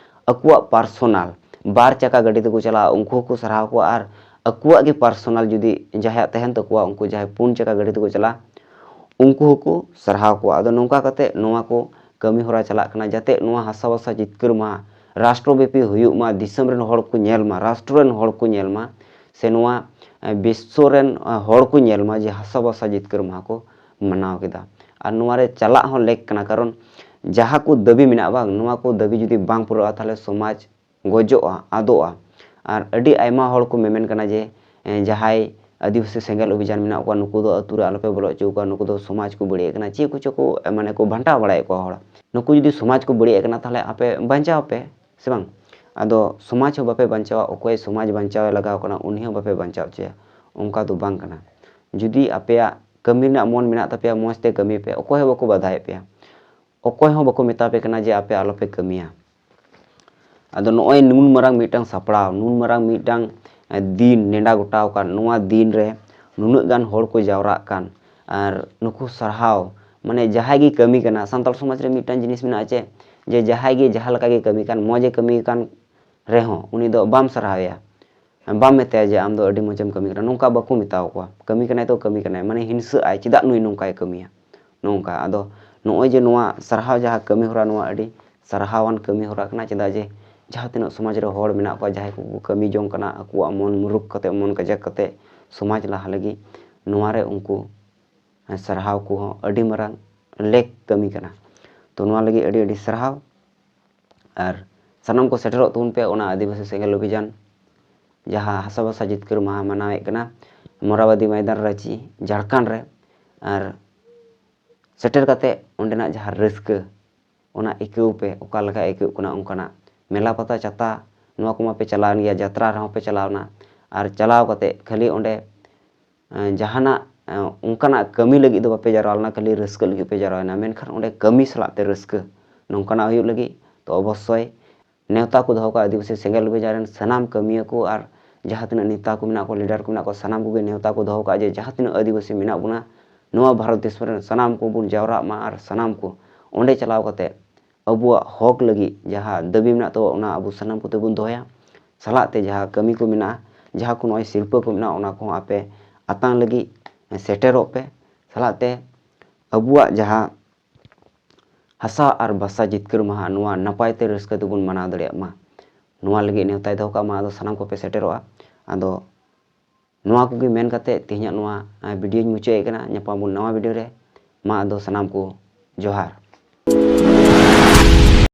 ᱟᱠᱚᱣᱟᱜ ᱯᱟᱨᱥᱚᱱᱟᱞ ᱵᱟᱨ ᱪᱟᱠᱟ ᱜᱟᱹᱰᱤ ᱛᱮᱠᱚ ᱪᱟᱞᱟᱜᱼᱟ, ᱩᱱᱠᱩ ᱦᱚᱸᱠᱚ ᱥᱟᱨᱦᱟᱣ ᱠᱚᱣᱟ᱾ ᱟᱨ ᱟᱠᱚᱣᱟᱜ ᱜᱮ ᱯᱟᱨᱥᱚᱱᱟᱞ ᱡᱩᱫᱤ ᱡᱟᱦᱟᱸᱭᱟᱜ ᱛᱟᱦᱮᱱ ᱛᱟᱠᱚᱣᱟ, ᱩᱱᱠᱩ ᱡᱟᱦᱟᱸᱭ ᱯᱩᱱ ᱪᱟᱠᱟ ᱜᱟᱹᱰᱤ ᱛᱮᱠᱚ ᱪᱟᱞᱟᱜᱼᱟ, ᱩᱱᱠᱩ ᱦᱚᱸᱠᱚ ᱥᱟᱨᱦᱟᱣ ᱠᱚᱣᱟ᱾ ᱟᱫᱚ ᱱᱚᱝᱠᱟ ᱠᱟᱛᱮ ᱱᱚᱣᱟ ᱠᱚ ᱠᱟᱹᱢᱤ ᱦᱚᱨᱟ ᱪᱟᱞᱟᱜ ᱠᱟᱱᱟ, ᱡᱟᱛᱮ ᱱᱚᱣᱟ ᱦᱟᱥᱟ ᱵᱷᱟᱥᱟ ᱡᱤᱛᱠᱟᱹᱨ ᱢᱟᱦᱟ ᱨᱟᱥᱴᱨᱚ ᱵᱮᱯᱤ ᱦᱩᱭᱩᱜ ᱢᱟ, ᱫᱤᱥᱚᱢ ᱨᱮᱱ ᱦᱚᱲ ᱠᱚ ᱧᱮᱞ ᱢᱟ, ᱨᱟᱥᱴᱨᱚ ᱨᱮᱱ ᱦᱚᱲ ᱠᱚ ᱧᱮᱞ ᱢᱟ, ᱥᱮ ᱱᱚᱣᱟ, ᱮ, ᱵᱤᱥᱥᱚ ᱨᱮᱱ, ᱮ, ᱦᱚᱲ ᱠᱚ ᱧᱮᱞ ᱢᱟ ᱡᱮ ᱦᱟᱥᱟ ᱵᱷᱟᱥᱟ ᱡᱤᱛᱠᱟᱹᱨ ᱢᱟᱦᱟ ᱠᱚ ᱢᱟᱱᱟᱣ ᱠᱮᱫᱟ᱾ ᱟᱨ ᱱᱚᱣᱟ ᱨᱮ ᱪᱟᱞᱟᱜ ᱦᱚᱸ ᱞᱮᱠ ᱠᱟᱱᱟ, ᱠᱟᱨᱚᱱ ᱡᱟᱦᱟᱸ ᱠᱚ ᱫᱟᱹᱵᱤ ᱢᱮᱱᱟᱜᱼᱟ ᱵᱟᱝ, ᱱᱚᱣᱟ ᱠᱚ ᱫᱟᱹᱵᱤ ᱡᱩᱫᱤ ᱵᱟᱝ ᱯᱩᱨᱟᱹᱜᱼᱟ, ᱛᱟᱦᱚᱞᱮ ᱥᱚᱢᱟᱡᱽ ᱜᱚᱡᱚᱜᱼᱟ, ᱟᱫᱚᱜᱼᱟ᱾ ᱟᱨ ᱟᱹᱰᱤ ᱟᱭᱢᱟ ᱦᱚᱲ ᱠᱚ ᱢᱮᱢᱮᱱ ᱠᱟᱱᱟ ᱡᱮ, ᱮ, ᱡᱟᱦᱟᱸᱭ ᱟᱹᱫᱤᱵᱟᱹᱥᱤ ᱥᱮᱸᱜᱮᱞ ᱚᱵᱷᱤᱡᱟᱱ ᱢᱮᱱᱟᱜ ᱠᱚᱣᱟ, ᱱᱩᱠᱩ ᱫᱚ ᱟᱹᱛᱩ ᱨᱮ ᱟᱞᱚᱯᱮ ᱵᱚᱞᱚ ᱦᱚᱪᱚ ᱠᱚᱣᱟ, ᱱᱩᱠᱩ ᱫᱚ ᱥᱚᱢᱟᱡᱽ ᱠᱚ ᱵᱟᱹᱲᱤᱡ ᱮᱫ ᱠᱟᱱᱟ, ᱪᱮᱫ ᱠᱚᱪᱚ ᱠᱚ ᱢᱟᱱᱮ ᱠᱚ ᱵᱷᱟᱱᱴᱟᱣ ᱵᱟᱲᱟᱭᱮᱫ ᱠᱚᱣᱟ ᱦᱚᱲ᱾ ᱱᱩᱠᱩ ᱡᱩᱫᱤ ᱥᱚᱢᱟᱡᱽ ᱠᱚ ᱵᱟᱹᱲᱤᱡ ᱮᱫ ᱠᱟᱱᱟ, ᱛᱟᱦᱚᱞᱮ ᱟᱯᱮ ᱵᱟᱧᱪᱟᱣ ᱯᱮ, ᱥᱮ ᱵᱟᱝ? ᱟᱫᱚ ᱥᱚᱢᱟᱡᱽ ᱦᱚᱸ ᱵᱟᱯᱮ ᱵᱟᱧᱪᱟᱣᱟ, ᱚᱠᱚᱭ ᱥᱚᱢᱟᱡᱽ ᱵᱟᱧᱪᱟᱣ ᱮ ᱞᱟᱜᱟᱣ ᱠᱟᱱᱟ, ᱩᱱᱤ ᱦᱚᱸ ᱵᱟᱯᱮ ᱵᱟᱧᱪᱟᱣ ᱦᱚᱪᱚᱭᱟ᱾ ᱚᱱᱠᱟ ᱫᱚ ᱵᱟᱝ ᱠᱟᱱᱟ᱾ ᱡᱩᱫᱤ ᱟᱯᱮᱭᱟᱜ ᱠᱟᱹᱢᱤ ᱨᱮᱱᱟᱜ ᱢᱚᱱ ᱢᱮᱱᱟᱜ ᱛᱟᱯᱮᱭᱟ, ᱢᱚᱡᱽ ᱛᱮ ᱠᱟᱹᱢᱤ ᱯᱮ, ᱚᱠᱚᱭ ᱦᱚᱸ ᱵᱟᱠᱚ ᱵᱟᱫᱷᱟᱭᱮᱫ ᱯᱮᱭᱟ, ᱚᱠᱚᱭ ᱦᱚᱸ ᱵᱟᱠᱚ ᱢᱮᱛᱟ ᱯᱮ ᱠᱟᱱᱟ ᱡᱮ ᱟᱯᱮ ᱟᱞᱚᱯᱮ ᱠᱟᱹᱢᱤᱭᱟ᱾ ᱟᱫᱚ ᱱᱚᱜᱼᱚᱭ ᱱᱩᱱ ᱢᱟᱨᱟᱝ ᱢᱤᱫᱴᱟᱝ ᱥᱟᱯᱲᱟᱣ, ᱱᱩᱱ ᱢᱟᱨᱟᱝ ᱢᱤᱫᱴᱟᱝ, ᱮ, ᱫᱤᱱ ᱱᱮᱰᱟ ᱜᱚᱴᱟᱣ ᱟᱠᱟᱱ, ᱱᱚᱣᱟ ᱫᱤᱱ ᱨᱮ ᱱᱩᱱᱟᱹᱜ ᱜᱟᱱ ᱦᱚᱲ ᱠᱚ ᱡᱟᱣᱨᱟᱜ ᱠᱟᱱ, ᱟᱨ ᱱᱩᱠᱩ ᱥᱟᱨᱦᱟᱣ, ᱢᱟᱱᱮ ᱡᱟᱦᱟᱸᱭ ᱜᱮ ᱠᱟᱹᱢᱤ ᱠᱟᱱᱟ, ᱥᱟᱱᱛᱟᱲ ᱥᱚᱢᱟᱡᱽ ᱨᱮ ᱢᱤᱫᱴᱟᱝ ᱡᱤᱱᱤᱥ ᱢᱮᱱᱟᱜᱼᱟ ᱪᱮ, ᱡᱮ ᱡᱟᱦᱟᱸᱭ ᱜᱮ ᱡᱟᱦᱟᱸ ᱞᱮᱠᱟ ᱜᱮ ᱠᱟᱹᱢᱤ ᱠᱟᱱ, ᱢᱚᱡᱽ ᱮ ᱠᱟᱹᱢᱤ ᱠᱟᱱ ᱨᱮᱦᱚᱸ ᱩᱱᱤ ᱫᱚ ᱵᱟᱢ ᱥᱟᱨᱦᱟᱣᱮᱭᱟ, ᱵᱟᱢ ᱢᱮᱛᱟᱭᱟ ᱡᱮ ᱟᱢ ᱫᱚ ᱟᱹᱰᱤ ᱢᱚᱡᱽ ᱮᱢ ᱠᱟᱹᱢᱤ ᱠᱟᱱᱟ, ᱱᱚᱝᱠᱟ ᱵᱟᱠᱚ ᱢᱮᱛᱟᱣ ᱠᱚᱣᱟ᱾ ᱠᱟᱹᱢᱤ ᱠᱟᱱᱟᱭ ᱛᱚ ᱠᱟᱹᱢᱤ ᱠᱟᱱᱟᱭ, ᱢᱟᱱᱮ ᱦᱤᱱᱥᱟᱹᱜ ᱟᱭ, ᱪᱮᱫᱟᱜ ᱱᱩᱭ ᱱᱚᱝᱠᱟᱭ ᱠᱟᱹᱢᱤᱭᱟ, ᱱᱚᱝᱠᱟ᱾ ᱟᱫᱚ ᱱᱚᱜᱼᱚᱭ ᱡᱮ ᱱᱚᱣᱟ ᱥᱟᱨᱦᱟᱣ ᱡᱟᱦᱟᱸ ᱠᱟᱹᱢᱤ ᱦᱚᱨᱟ, ᱱᱚᱣᱟ ᱟᱹᱰᱤ ᱥᱟᱨᱦᱟᱣᱟᱱ ᱠᱟᱹᱢᱤ ᱦᱚᱨᱟ ᱠᱟᱱᱟ᱾ ᱪᱮᱫᱟᱜ ᱡᱮ ᱡᱟᱦᱟᱸ ᱛᱤᱱᱟᱹᱜ ᱥᱚᱢᱟᱡᱽ ᱨᱮ ᱦᱚᱲ ᱢᱮᱱᱟᱜ ᱠᱚᱣᱟ, ᱡᱟᱦᱟᱸᱭ ᱠᱚᱠᱚ ᱠᱟᱹᱢᱤ ᱡᱚᱝ ᱠᱟᱱᱟ, ᱟᱠᱚᱣᱟᱜ ᱢᱚᱱ ᱢᱩᱨᱩᱠ ᱠᱟᱛᱮ, ᱢᱚᱱ ᱠᱟᱡᱟᱠ ᱠᱟᱛᱮ ᱥᱚᱢᱟᱡᱽ ᱞᱟᱦᱟ ᱞᱟᱹᱜᱤᱫ, ᱱᱚᱣᱟ ᱨᱮ ᱩᱱᱠᱩ ᱥᱟᱨᱦᱟᱣ ᱠᱚᱦᱚᱸ ᱟᱹᱰᱤ ᱢᱟᱨᱟᱝ ᱞᱮᱠ ᱠᱟᱹᱢᱤ ᱠᱟᱱᱟ᱾ ᱛᱚ ᱱᱚᱣᱟ ᱞᱟᱹᱜᱤᱫ ᱟᱹᱰᱤ ᱟᱹᱰᱤ ᱥᱟᱨᱦᱟᱣ᱾ ᱟᱨ ᱥᱟᱱᱟᱢ ᱠᱚ ᱥᱮᱴᱮᱨᱚᱜ ᱛᱟᱵᱚᱱ ᱯᱮ ᱚᱱᱟ ᱟᱹᱫᱤᱵᱟᱹᱥᱤ ᱥᱮᱸᱜᱮᱞ ᱚᱵᱷᱤᱡᱟᱱ, ᱡᱟᱦᱟᱸ ᱦᱟᱥᱟ ᱵᱷᱟᱥᱟ ᱡᱤᱛᱠᱟᱹᱨ ᱢᱟᱦᱟ ᱢᱟᱱᱟᱣᱮᱫ ᱠᱟᱱᱟ ᱢᱚᱨᱟᱵᱟᱫᱤ ᱢᱚᱭᱫᱟᱱ ᱨᱟᱺᱪᱤ, ᱡᱷᱟᱲᱠᱷᱚᱸᱰ ᱨᱮ᱾ ᱟᱨ ᱥᱮᱴᱮᱨ ᱠᱟᱛᱮ ᱚᱸᱰᱮᱱᱟᱜ ᱡᱟᱦᱟᱸ ᱨᱟᱹᱥᱠᱟᱹ, ᱚᱱᱟ ᱟᱹᱭᱠᱟᱹᱣ ᱯᱮ, ᱚᱠᱟ ᱞᱮᱠᱟ ᱟᱹᱭᱠᱟᱹᱜ ᱠᱟᱱᱟ ᱚᱱᱠᱟᱱᱟᱜ᱾ ᱢᱮᱞᱟ ᱯᱟᱛᱟ ᱪᱷᱟᱛᱟ ᱱᱚᱣᱟ ᱠᱚᱢᱟ ᱯᱮ ᱪᱟᱞᱟᱣᱮᱱ ᱜᱮᱭᱟ, ᱡᱟᱛᱨᱟ ᱨᱮᱦᱚᱸ ᱯᱮ ᱪᱟᱞᱟᱣᱱᱟ, ᱟᱨ ᱪᱟᱞᱟᱣ ᱠᱟᱛᱮ ᱠᱷᱟᱹᱞᱤ ᱚᱸᱰᱮ ᱮᱸ, ᱡᱟᱦᱟᱱᱟᱜ, ᱮᱸ, ᱚᱱᱠᱟᱱᱟᱜ ᱠᱟᱹᱢᱤ ᱞᱟᱹᱜᱤᱫ ᱫᱚ ᱵᱟᱯᱮ ᱡᱟᱨᱣᱟ ᱞᱮᱱᱟ, ᱠᱷᱟᱹᱞᱤ ᱨᱟᱹᱥᱠᱟᱹ ᱞᱟᱹᱜᱤᱫ ᱯᱮ ᱡᱟᱨᱣᱟᱭᱮᱱᱟ, ᱢᱮᱱᱠᱷᱟᱱ ᱚᱸᱰᱮ ᱠᱟᱹᱢᱤ ᱥᱟᱞᱟᱜ ᱛᱮ ᱨᱟᱹᱥᱠᱟᱹ ᱱᱚᱝᱠᱟᱱᱟᱜ ᱦᱩᱭᱩᱜ ᱞᱟᱹᱜᱤᱫ᱾ ᱛᱚ ᱚᱵᱚᱥᱥᱳᱭ ᱱᱮᱣᱛᱟ ᱠᱚ ᱫᱚᱦᱚ ᱠᱟᱜᱼᱟ ᱟᱹᱫᱤᱵᱟᱹᱥᱤ ᱥᱮᱸᱜᱮᱞ ᱚᱵᱷᱤᱡᱟᱱ ᱨᱮᱱ ᱥᱟᱱᱟᱢ ᱠᱟᱹᱢᱤᱭᱟᱹ ᱠᱚ ᱟᱨ ᱡᱟᱦᱟᱸ ᱛᱤᱱᱟᱹᱜ ᱱᱮᱛᱟ ᱠᱚ ᱢᱮᱱᱟᱜ ᱠᱚᱣᱟ, ᱞᱤᱰᱟᱨ ᱠᱚ ᱢᱮᱱᱟᱜ ᱠᱚᱣᱟ, ᱥᱟᱱᱟᱢ ᱠᱚᱜᱮ ᱱᱮᱣᱛᱟ ᱠᱚ ᱫᱚᱦᱚ ᱠᱟᱜᱼᱟ ᱡᱮ ᱡᱟᱦᱟᱸ ᱛᱤᱱᱟᱹᱜ ᱟᱹᱫᱤᱵᱟᱹᱥᱤ ᱢᱮᱱᱟᱜ ᱵᱚᱱᱟ ᱱᱚᱣᱟ ᱵᱷᱟᱨᱚᱛ ᱫᱤᱥᱚᱢ ᱨᱮᱱ, ᱥᱟᱱᱟᱢ ᱠᱚᱵᱚᱱ ᱡᱟᱣᱨᱟᱜ ᱢᱟ ᱟᱨ ᱥᱟᱱᱟᱢ ᱠᱚ ᱚᱸᱰᱮ ᱪᱟᱞᱟᱣ ᱠᱟᱛᱮ ᱟᱵᱚᱣᱟᱜ ᱦᱚᱠ ᱞᱟᱹᱜᱤᱫ ᱡᱟᱦᱟᱸ ᱫᱟᱹᱵᱤ ᱢᱮᱱᱟᱜ ᱛᱟᱵᱚ, ᱚᱱᱟ ᱟᱵᱚ ᱥᱟᱱᱟᱢ ᱠᱚᱛᱮ ᱵᱚᱱ ᱫᱚᱦᱚᱭᱟ᱾ ᱥᱟᱞᱟᱜ ᱛᱮ ᱡᱟᱦᱟᱸ ᱠᱟᱹᱢᱤ ᱠᱚ ᱢᱮᱱᱟᱜᱼᱟ, ᱡᱟᱦᱟᱸ ᱠᱚ ᱱᱚᱜᱼᱚᱭ ᱥᱤᱨᱯᱟᱹ ᱠᱚ ᱢᱮᱱᱟᱜᱼᱟ, ᱚᱱᱟ ᱠᱚᱦᱚᱸ ᱟᱯᱮ ᱟᱛᱟᱝ ᱞᱟᱹᱜᱤᱫ ᱥᱮᱴᱮᱨᱚᱜ ᱯᱮ᱾ ᱥᱟᱞᱟᱜ ᱛᱮ ᱟᱵᱚᱣᱟᱜ ᱡᱟᱦᱟᱸ ᱦᱟᱥᱟ ᱟᱨ ᱵᱷᱟᱥᱟ ᱡᱤᱛᱠᱟᱹᱨ ᱢᱟᱦᱟ, ᱱᱚᱣᱟ ᱱᱟᱯᱟᱭ ᱛᱮ ᱨᱟᱹᱥᱠᱟᱹ ᱛᱮᱵᱚᱱ ᱢᱟᱱᱟᱣ ᱫᱟᱲᱮᱭᱟᱜ ᱢᱟ, ᱱᱚᱣᱟ ᱞᱟᱹᱜᱤᱫ ᱱᱮᱣᱛᱟᱭ ᱫᱚᱦᱚ ᱠᱟᱜ ᱢᱟ᱾ ᱟᱫᱚ ᱥᱟᱱᱟᱢ ᱠᱚᱯᱮ ᱥᱮᱴᱮᱨᱚᱜᱼᱟ᱾ ᱟᱫᱚ ᱱᱚᱣᱟ ᱠᱚᱜᱮ ᱢᱮᱱ ᱠᱟᱛᱮ ᱛᱮᱦᱮᱧᱟᱜ ᱱᱚᱣᱟ, ᱮᱸ, ᱵᱷᱤᱰᱤᱭᱳᱧ ᱢᱩᱪᱟᱹᱫ ᱮᱫ ᱠᱟᱱᱟ᱾ ᱧᱟᱯᱟᱢ ᱵᱚᱱ ᱱᱟᱣᱟ ᱵᱷᱤᱰᱤᱭᱳ ᱨᱮ᱾ ᱢᱟ ᱟᱫᱚ ᱥᱟᱱᱟᱢ ᱠᱚ ᱡᱚᱦᱟᱨ᱾